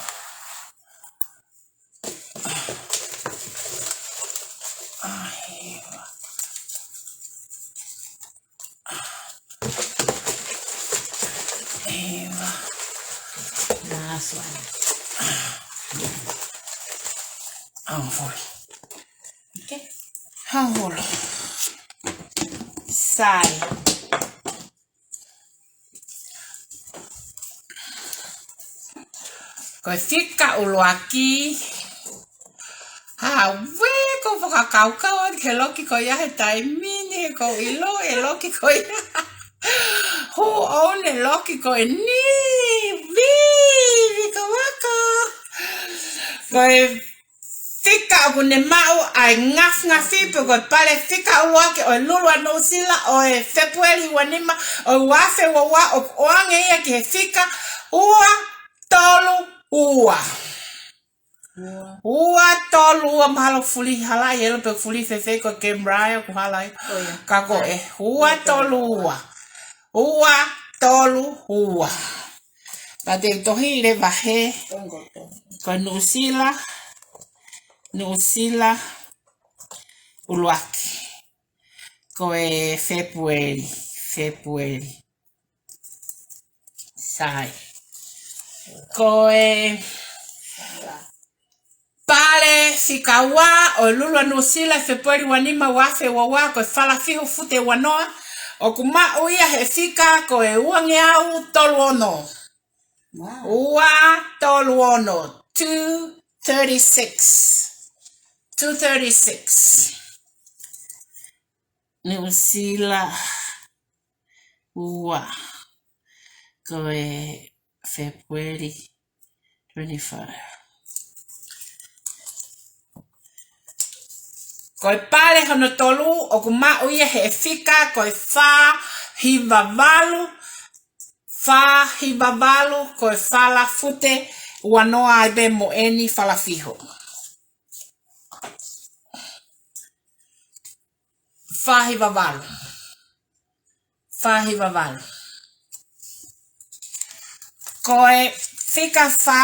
ʻA, hiva. Hiva. Last one. Hongofulu. Okay. Hongofulu. Sai. Ko e fika ʻuluaki. Hā, ʻoku ou fakakaukau atu ki he loki ko ia he taimi ni, he ʻoku ou ʻilo e loki ko ia. Who own e loki ko eni? Vī, Vī Kavaka. Ko e fika ʻoku ne maʻu ʻa e ngafingafi pē ko e pale fika ʻuluaki ʻo e lulu ʻa Nuʻusila ʻo e Fēpueli ua nima ʻo e ua afe ua ua, ʻoku ʻoange ia ki he fika ua tolu ua. Ua. Ua tolu ua, mahalo fuli hala, ʻi he ʻilo pe fuli fēfē ko e camera ʻoku hala ai. ʻO ia. Ka ko e ua tolu ua. Ua tolu ua. Pea te u tohi leva hē. Tongo, tongo. Ko e Nuʻusila, Nuʻusila ʻuluaki. Ko e Fēpueli, Fēpueli. Sai. Ko e pale fika ua ʻo e lulu ʻa Nuʻusila, Fēpueli ua nima ua afe ua ua, ko e fala fihu fute ua noa, ʻoku maʻu ia he fika ko e uangeau tolu ono. Wow. Ua tolu ono, two thirty-six. Two thirty-six. Nuʻusila ua. Ko e February twenty-five. Ko e pale hono tolu, ʻoku maʻu ia he fika ko e fā hiva valu, fā hiva valu, ko e fala fute ua noa ai pē mo eni fala fiho. Fā hiva valu. Fā hiva valu. Ko e fika fā,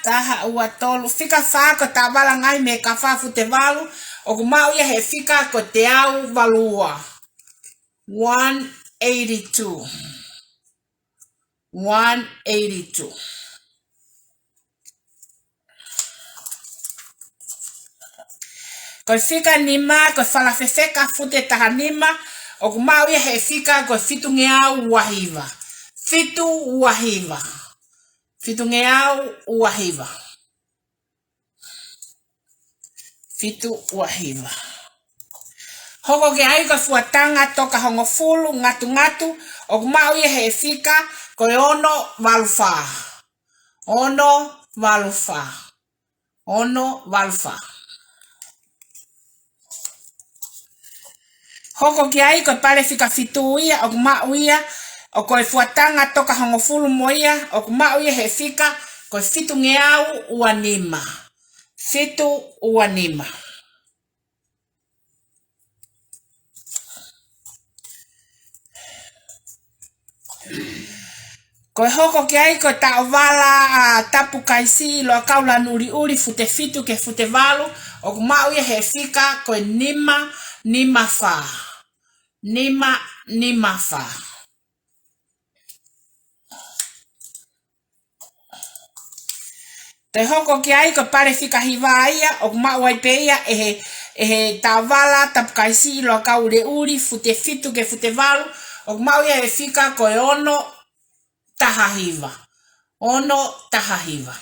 taha, ua, tolu, fika fā ko e taʻovala ngaahi mei he kafā fute valu, ʻoku maʻu ia he fika ko e teau valu ua. One eighty-two. One eighty-two. Ko e fika nima, ko e fala fefeka fute taha nima, ʻoku maʻu ia he fika ko e fitungeau ua hiva. Fitu ua hiva. Fitungeau ua hiva. Fitu ua hiva. Hoko ki ai ko e fuataha toka hongofulu ngatungatu, ʻoku maʻu ia he fika ko e ono valu fā. Ono valu fā. Ono valu fā. Hoko ki ai ko e pale fika fitu ia, ʻoku maʻu ia, ʻo ko e fuataha toka hongofulu mo ia, ʻoku maʻu ia he fika ko e fitungeau ua nima. Fitu ua nima. Ko e hoko ki ai ko e taʻovala, ʻa, tapu kaisiʻi loʻakau lanu ʻuliʻuli fute fitu ki he fute valu, ʻoku maʻu ia he fika ko e nima nima fā. Nima nima fā. Toe hoko ki ai ko e pale fika hiva ia, ʻoku maʻu ai pē ia ʻe he, ʻe he taʻovala tapu kaisiʻi loʻakau ʻuliʻuli fute fitu ki he fute valu, ʻoku maʻu ia he fika ko e ono taha hiva. Ono taha hiva.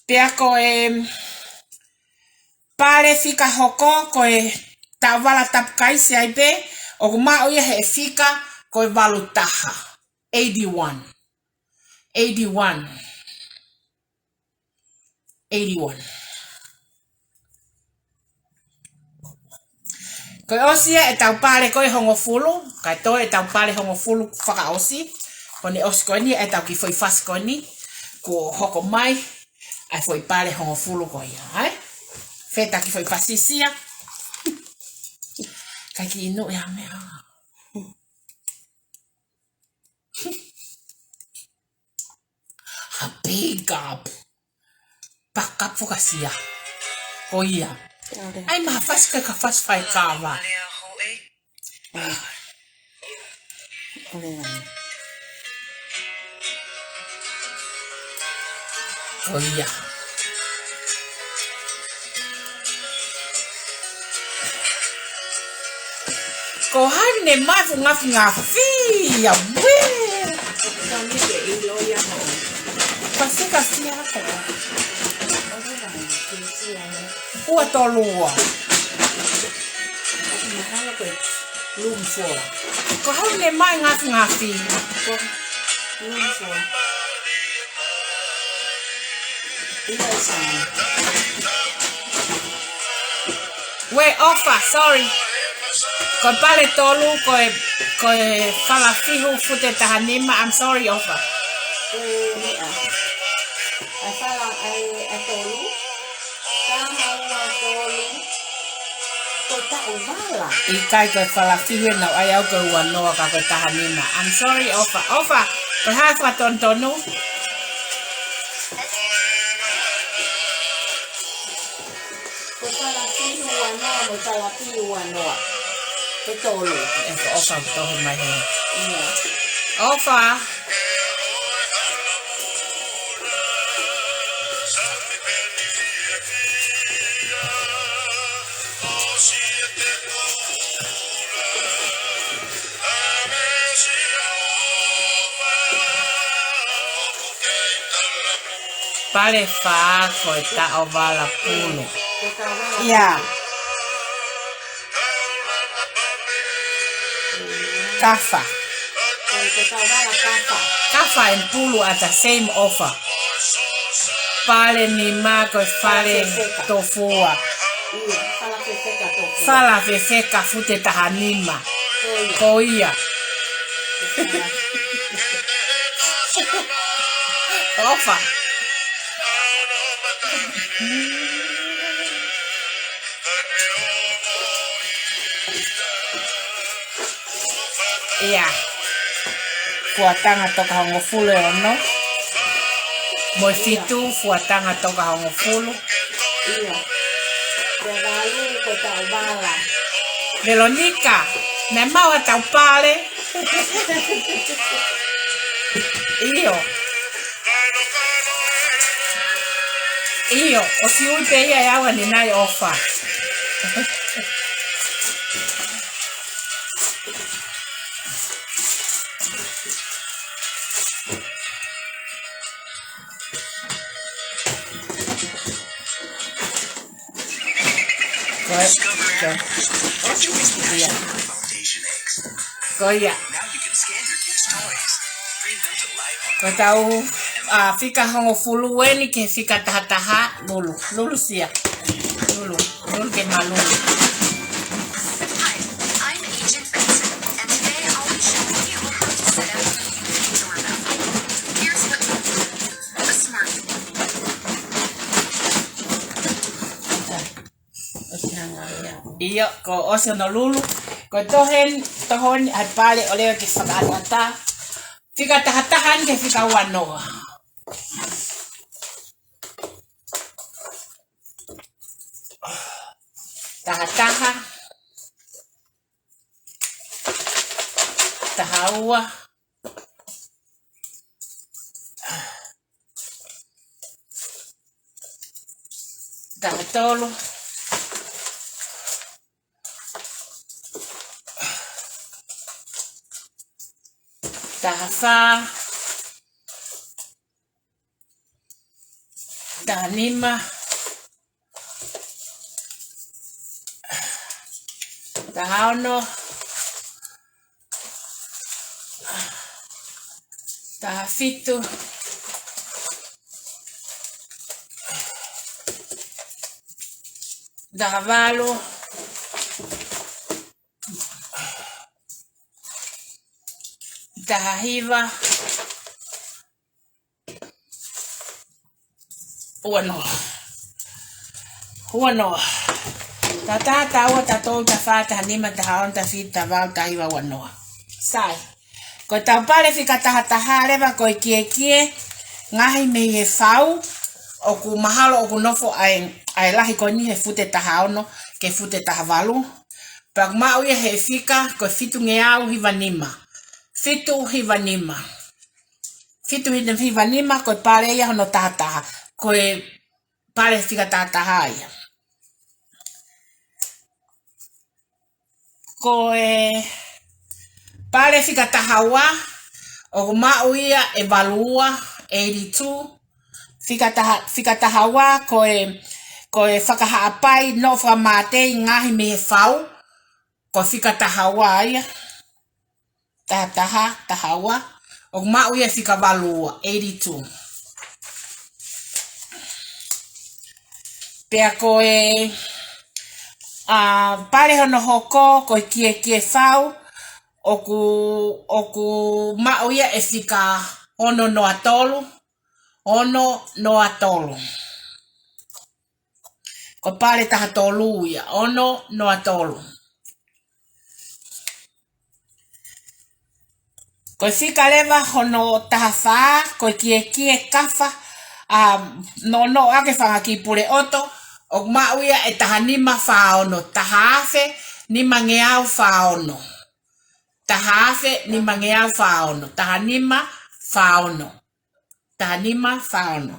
Pea ko e pale fika hoko, ko e taʻovala tapu kaisiʻi ai pē, ʻoku maʻu ia he fika ko e valu taha. Eighty-one. Eighty-one. Eighty-one. Ko e ʻosi ia ʻetau pale ko e hongofulu, kae toe ʻetau pale hongofulu fakaʻosi, ko ʻene ʻosi ko eni ʻetau kiʻi foʻi fasi ko eni, kuo hoko mai ʻa e foʻi pale hongofulu ko ia, ʻai? Feta kiʻi foʻi fasi sia. Kae kiʻi inu ia meʻa. A big up. Backup fakasia. Ko ia. ʻAi, maʻa fasi kai ka fasi fai kava. Ko ia. Ko hai ne mai fu ngafi ngafi ia, wē. Ka ni ke ilo ia ho. Pasika sia ho. Ua tolu ua. Mahalo ko e room four. Ko hai ne mai ngafi ngafi. Ko room four. Ilo sana. Wē, ʻOfa, sorry. Ko e pale tolu, ko e, ko e fala fihu fute taha nima, I'm sorry, ʻOfa. Ko e meʻa. ʻA e fala, ʻa e, ʻa e tolu. Taha ua tolu. Ko e taʻovala. ʻIkai, ko e fala fihu ʻe nau ʻai au ko e ua noa ka ko e taha nima. I'm sorry, ʻOfa. ʻOfa, ko e hā e fakatonutonu? Ko e fala fihu ua noa mo e fala fihu ua noa. Ko e tolu. ʻE ko ʻOfa tohi mai he. ʻIa. ʻOfa. Pale fā ko e taʻovala pulu. ʻIa. Kafa. Kafa and pulu are the same, ʻOfa. Pale nima ko e fale Fefeka. Tofua. Ia, fala fefeka tofua. Fala fefeka fute taha nima. Ko ia. Ko ia. ʻOfa. Ia. Fuataha tokahongofulu ʻe ono. Mo e fitu, fuataha tokahongofulu. Ia. Ko e valu, ko e tau vala. Veronica, naʻe maʻu haʻatau pale. ʻIo. ʻIo, ʻosi ui pē ia ʻe au ʻanenai ʻofa. Ko ia. Ko ia. Ko ia. Ko e tau, ā, fika hongofulu eni ki he fika tahataha, Lulu. Lulu Sia. Lulu. Lulu ke malulu. Hi, I'm Agent Benson, and today I'll be showing you how to set up a U P doorbell. Here's what you need. A smart ʻIo, kuo ʻosi hono lulu. Ko e tohi eni, tohi eni ʻa e pale ʻo leva ke fakaʻatā. Fika tahataha eni ki he fika uanoa. Tahataha. Tahaua. Tahatolu. Tahafā. Tahanima. Tahaono. Tahafitu. Tahavalu. Tahahiva. Uanoa. Uanoa. Taha, taha ua, taha tolu, taha fā, taha nima, taha ono, taha fitu, taha valu, taha hiva, uanoa. Sai. Ko e tau pale fika tahataha leva ko e kiekie, ngaohi mei he fau, ʻoku mahalo ʻoku nofo ʻa e, ʻa e lahi ko eni he fute taha ono, ki he fute taha valu. Pea ʻoku maʻu ia he fika, ko e fitungeau hiva nima. Fitu hiva nima. Fitu hiva nima, ko e pale ia hono tahataha. Ko e pale fika tahataha ia. Ko e pale fika tahaua, ʻoku maʻu ia ʻe valu ua, eighty-two. Fika taha, fika tahaua, ko e, ko e fakahaʻapai, noʻo fakamātei ngaohi mei he fau, ko e fika tahaua ia. Tahataha, tahaua. ʻOku maʻu ia fika valu ua, eighty-two. Pea ko e, ā, pale hono hoko, ko e kiekie fau, ʻoku, ʻoku maʻu ia ʻe fika ono noa tolu, ono noa tolu. Ko e pale tahatolu ia, ono noa tolu. Ko e fika leva hono tahafā, ko e kiekie kafa, ā, noʻonoʻo ʻaki e fanga kiʻi pule ʻoto, ʻoku maʻu ia ʻe tahanima fā ono, taha afe nimangeau fā ono. Taha afe nimangeau fā ono, tahanima fā ono. Tahanima fā ono.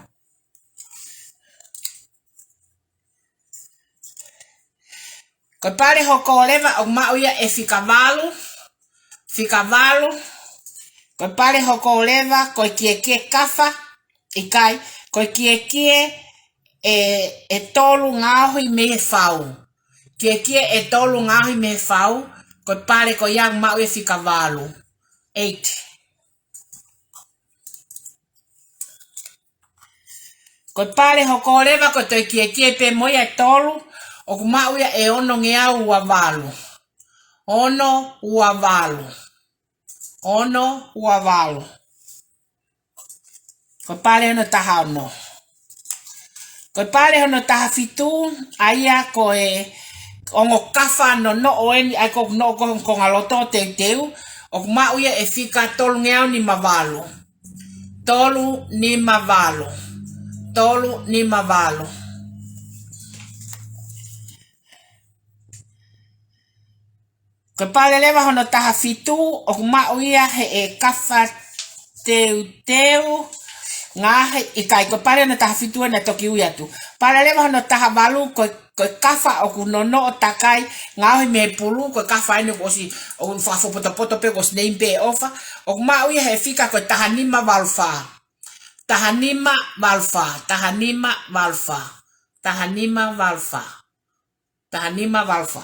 Ko e pale hoko leva ʻoku maʻu ia ʻe fika valu, fika valu. Ko e pale hoko leva, ko e kiekie kafa, ʻikai, ko e kiekie ʻe, ʻe tolu ngaohi mei he fau. Kiekie ʻe tolu ngaohi mei he fau, ko e pale ko ia ʻoku maʻu ia ʻe fika valu. Eight. Ko e pale hoko leva ko e toe kiekie pē mo ia ʻe tolu, ʻoku maʻu ia ʻe onongeau ua valu. Ono ua valu. Ono ua valu. Ko e pale hono taha ono. Ko e pale hono taha fitu, ʻa ia ko e ongo kafa nonoʻo eni, ʻa ia ko e noʻo ko e konga loto teuteu, ʻoku maʻu ia ʻe fika tolungeau nima valu. Tolu nima valu. Tolu nima valu. Ko e pale leva hono taha fitu, ʻoku maʻu ia he ʻe kafa teuteu, ngaohi, ʻikai, ko e pale hono taha fitu ena toki ui atu. Pale leva hono taha valu, ko, ko e kafa ʻoku nonoʻo takai, ngaohi mei he pulu, ko e kafa eni kuo ʻosi, ʻoku fakafopotopoto pē kuo ʻosi name pē ʻofa, ʻoku maʻu ia he fika ko e taha nima valu fā. Taha nima valu fā, taha nima valu fā, taha nima valu fā. Taha nima valu fā.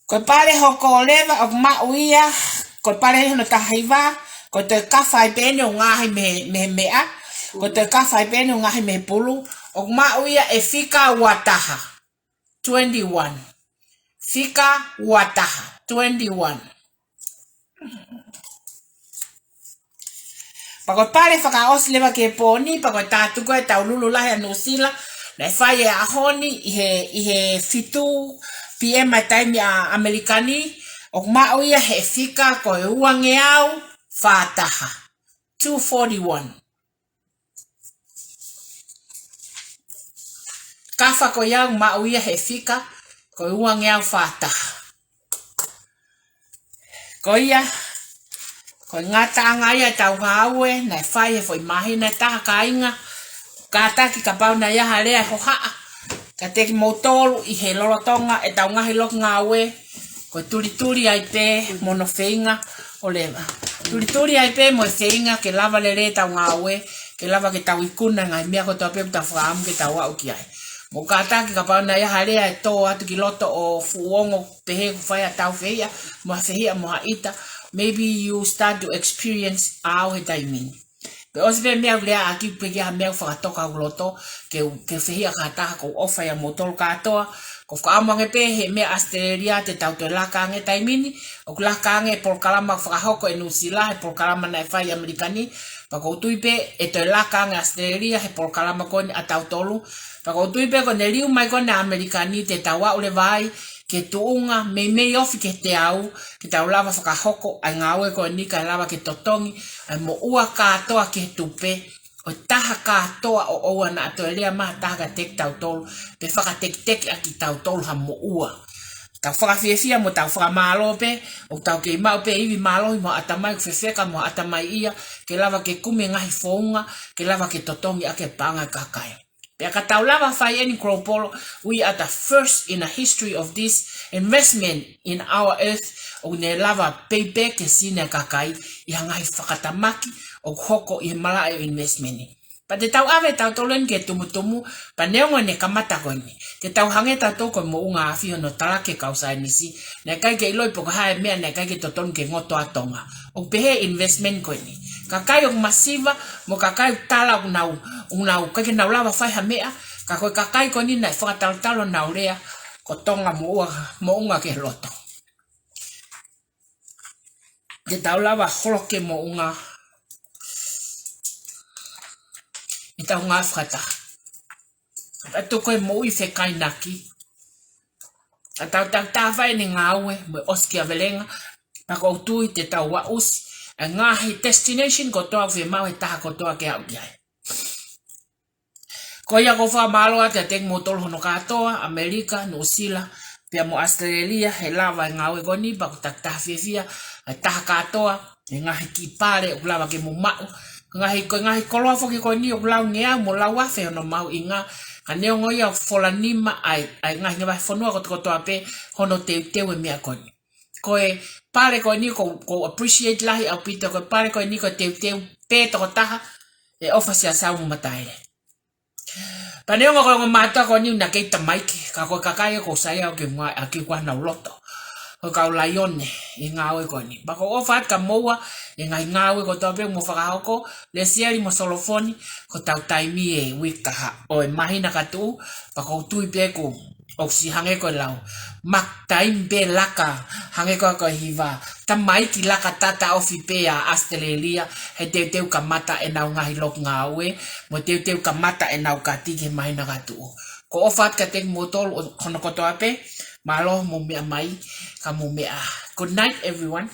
Ko e pale hoko leva ʻoku maʻu ia, ko e pale hono taha hiva, ko e toe kafa ai pē eni ʻo ngaohi mei, mei he meʻa, ko e toe kafa ai pē eni ʻo ngaohi mei he pulu, ʻoku maʻu ia ʻe fika ua taha. Twenty-one. Fika ua taha. Twenty-one. Pea ko e pale fakaʻosi leva ki he pō ni, pea ko e tā tuku ʻetau lulu lahi ʻa Nuʻusila, naʻe fai he ʻaho ni ʻi he, ʻi he fitu P M ʻa e taimi ʻa ʻAmelika ni, ʻoku maʻu ia he fika ko e uangeau fā taha. Two forty-one. Kafa ko ia ʻoku maʻu ia he fika ko e uangeau fā taha. Ko ia, ko e ngataʻanga ia ʻetau ngāue naʻe fai he foʻi māhina ʻe taha, kāinga. Kātaki kapau naʻe ʻi ai ha lea ʻe hohaʻa kiate kimoutolu ʻi he lolotonga ʻetau ngaahi loki ngāue, ko e tulituli ai pē mo hono feinga ʻo leva. Tulituli ai pē mo e feinga ke lava lelei ʻetau ngāue, ke lava ke tau ikuna e ngaahi meʻa kotoa pē ʻoku tau fakaʻamu ke tau aʻu ki ai. Mou kātaki kapau naʻe ʻi ai ha lea ʻe tō atu ki loto ʻo fuʻu ongo pehē ʻoku fai ha tau fehiʻa, mo ha fehiʻa, mo ha ʻita, maybe you start to experience ʻa au he taimi ni. Pe ʻosi pē meʻa ʻoku lea ʻaki pē ki ha meʻa ʻoku fakatoka hoku loto, ke, ke fehiʻa ki ha taha. ʻOku ou ʻofa ʻia moutolu kātoa, ʻoku ou fakaʻamu ange pē he meʻa ʻAositelēlia te tau toe laka ange he taimi ni, ʻoku laka ange e polokalama ʻoku fakahoko ʻe Nuʻusila he polokalama naʻe fai ʻi ʻAmelika ni, pea ʻoku ou tui pē ʻe toe laka ange ʻAositelēlia he polokalama ko eni ʻa tautolu, pea ʻoku ou tui pē ko ʻene liu mai ko eni ʻa ʻAmelika ni te tau aʻu leva ai ki he tuʻunga meimei ofi ki he teau, ke tau lava fakahoko ʻa e ngāue ko eni kae lava ke totongi ʻa e moʻua kātoa ki he tupe, ʻo e taha kātoa ʻo ʻoua naʻa toe lea mai ha taha kiate kitautolu, pe fakatekiteki ʻaki kitautolu ha moʻua. Tau fakafiefia mo tau fakamālō pē, ʻoku tau kei maʻu pē ivi mālohi mo ha ʻatamai ʻoku fefeka mo ha ʻatamai ia, ke lava ke kumi e ngaahi founga, ke lava ke totongi ʻaki e paʻanga ʻo e kakai. Pea ka tau lava fai eni Global, we are the first in the history of this investment in our earth, ʻoku ne lava payback e sina e kakai ʻi ha ngaahi fakatamaki ʻoku hoko ʻi he malaʻe ʻo e investment ni. Pea te tau ʻave tautolu eni ki he tumutumu, pea neongo ʻene kamata ko eni, te tau hangē tautolu ko e moʻunga afi hono talaki e kau saienisi, naʻe ʻikai ke ʻiloʻi pe ko e hā e meʻa naʻe ʻikai ke totonu ke ngoto ʻa Tonga. ʻOku pehē e investment ko eni. Kakai ʻoku masiva, mo e kakai ʻoku tala ʻoku nau, ʻoku nau ʻikai ke nau lava fai ha meʻa, ka ko e kakai ko eni naʻe fakatalotalo honau lea, ko Tonga moʻua, moʻunga ki he loto. Te tau lava holo ki he moʻunga, ʻetau ngāue fakataha. Ka tau ko e moʻui fekainaki. Ka tau, tau tā fai ʻene ngāue, mo e ʻosi ki ʻavelenga, pea ʻoku ou tui te tau aʻusi ʻa e ngaahi destination kotoa ʻoku fiemaʻu ʻe he taha kotoa ke aʻu ki ai. Ko ia ʻoku ou fakamālō atu kiate kimoutolu hono kātoa, ʻAmelika, Nuʻusila, pea mo ʻAositelēlia, he lava e ngāue ko eni, pea ʻoku takitaha fiefia ʻa e taha kātoa he ngaahi kiʻi pale ʻoku lava ke mou maʻu. Ko e ngaahi, ko e ngaahi koloa foki ko eni ʻoku laungeau mo lauafe hono mahuʻinga, ka neongo ia ʻoku fola nima ʻa e, ʻa e ngaahi ngāue fonua kotokotoa pē hono teuteu e meʻa ko eni. Ko e pale ko eni ʻoku, ʻoku ou appreciate lahi ʻaupito, ko e pale ko eni ko e teuteu pē tokotaha ʻe ʻOfa Siasau mo Mataele. Pea neongo ko e ongo mātuʻa ko eni naʻa kei tamaiki, ka ko e kakai ʻoku ou saiʻia au ke ngāue ʻaki ʻoku ʻi ai honau loto. ʻo e kau Laione ʻi he ngāue ko eni. Pea ʻoku ou ʻofa atu kia moua ʻi he ngaahi ngāue kotoa pē ʻoku mou fakahoko, Lesieli mo Solofoni, ko hotau taimi ʻi he uike kahaʻu ʻo e māhina ka tuʻu, pea ʻoku ou tui pē ʻoku, ʻoku siʻi hangē ko e lau, mark time pē laka, hangē ko e, ko e hiva, tamaiki laka tata ofi pē ʻa ʻAositelēlia, he teuteu kamata ʻenau ngaahi loki ngāue, mo teuteu kamata ʻenau kati ki he māhina ka tuʻu. ʻOku ou ʻofa atu kiate kimoutolu ʻo hono kotoa pē, mālō hoʻomou meʻa mai, ka mou meʻa. Good night, everyone.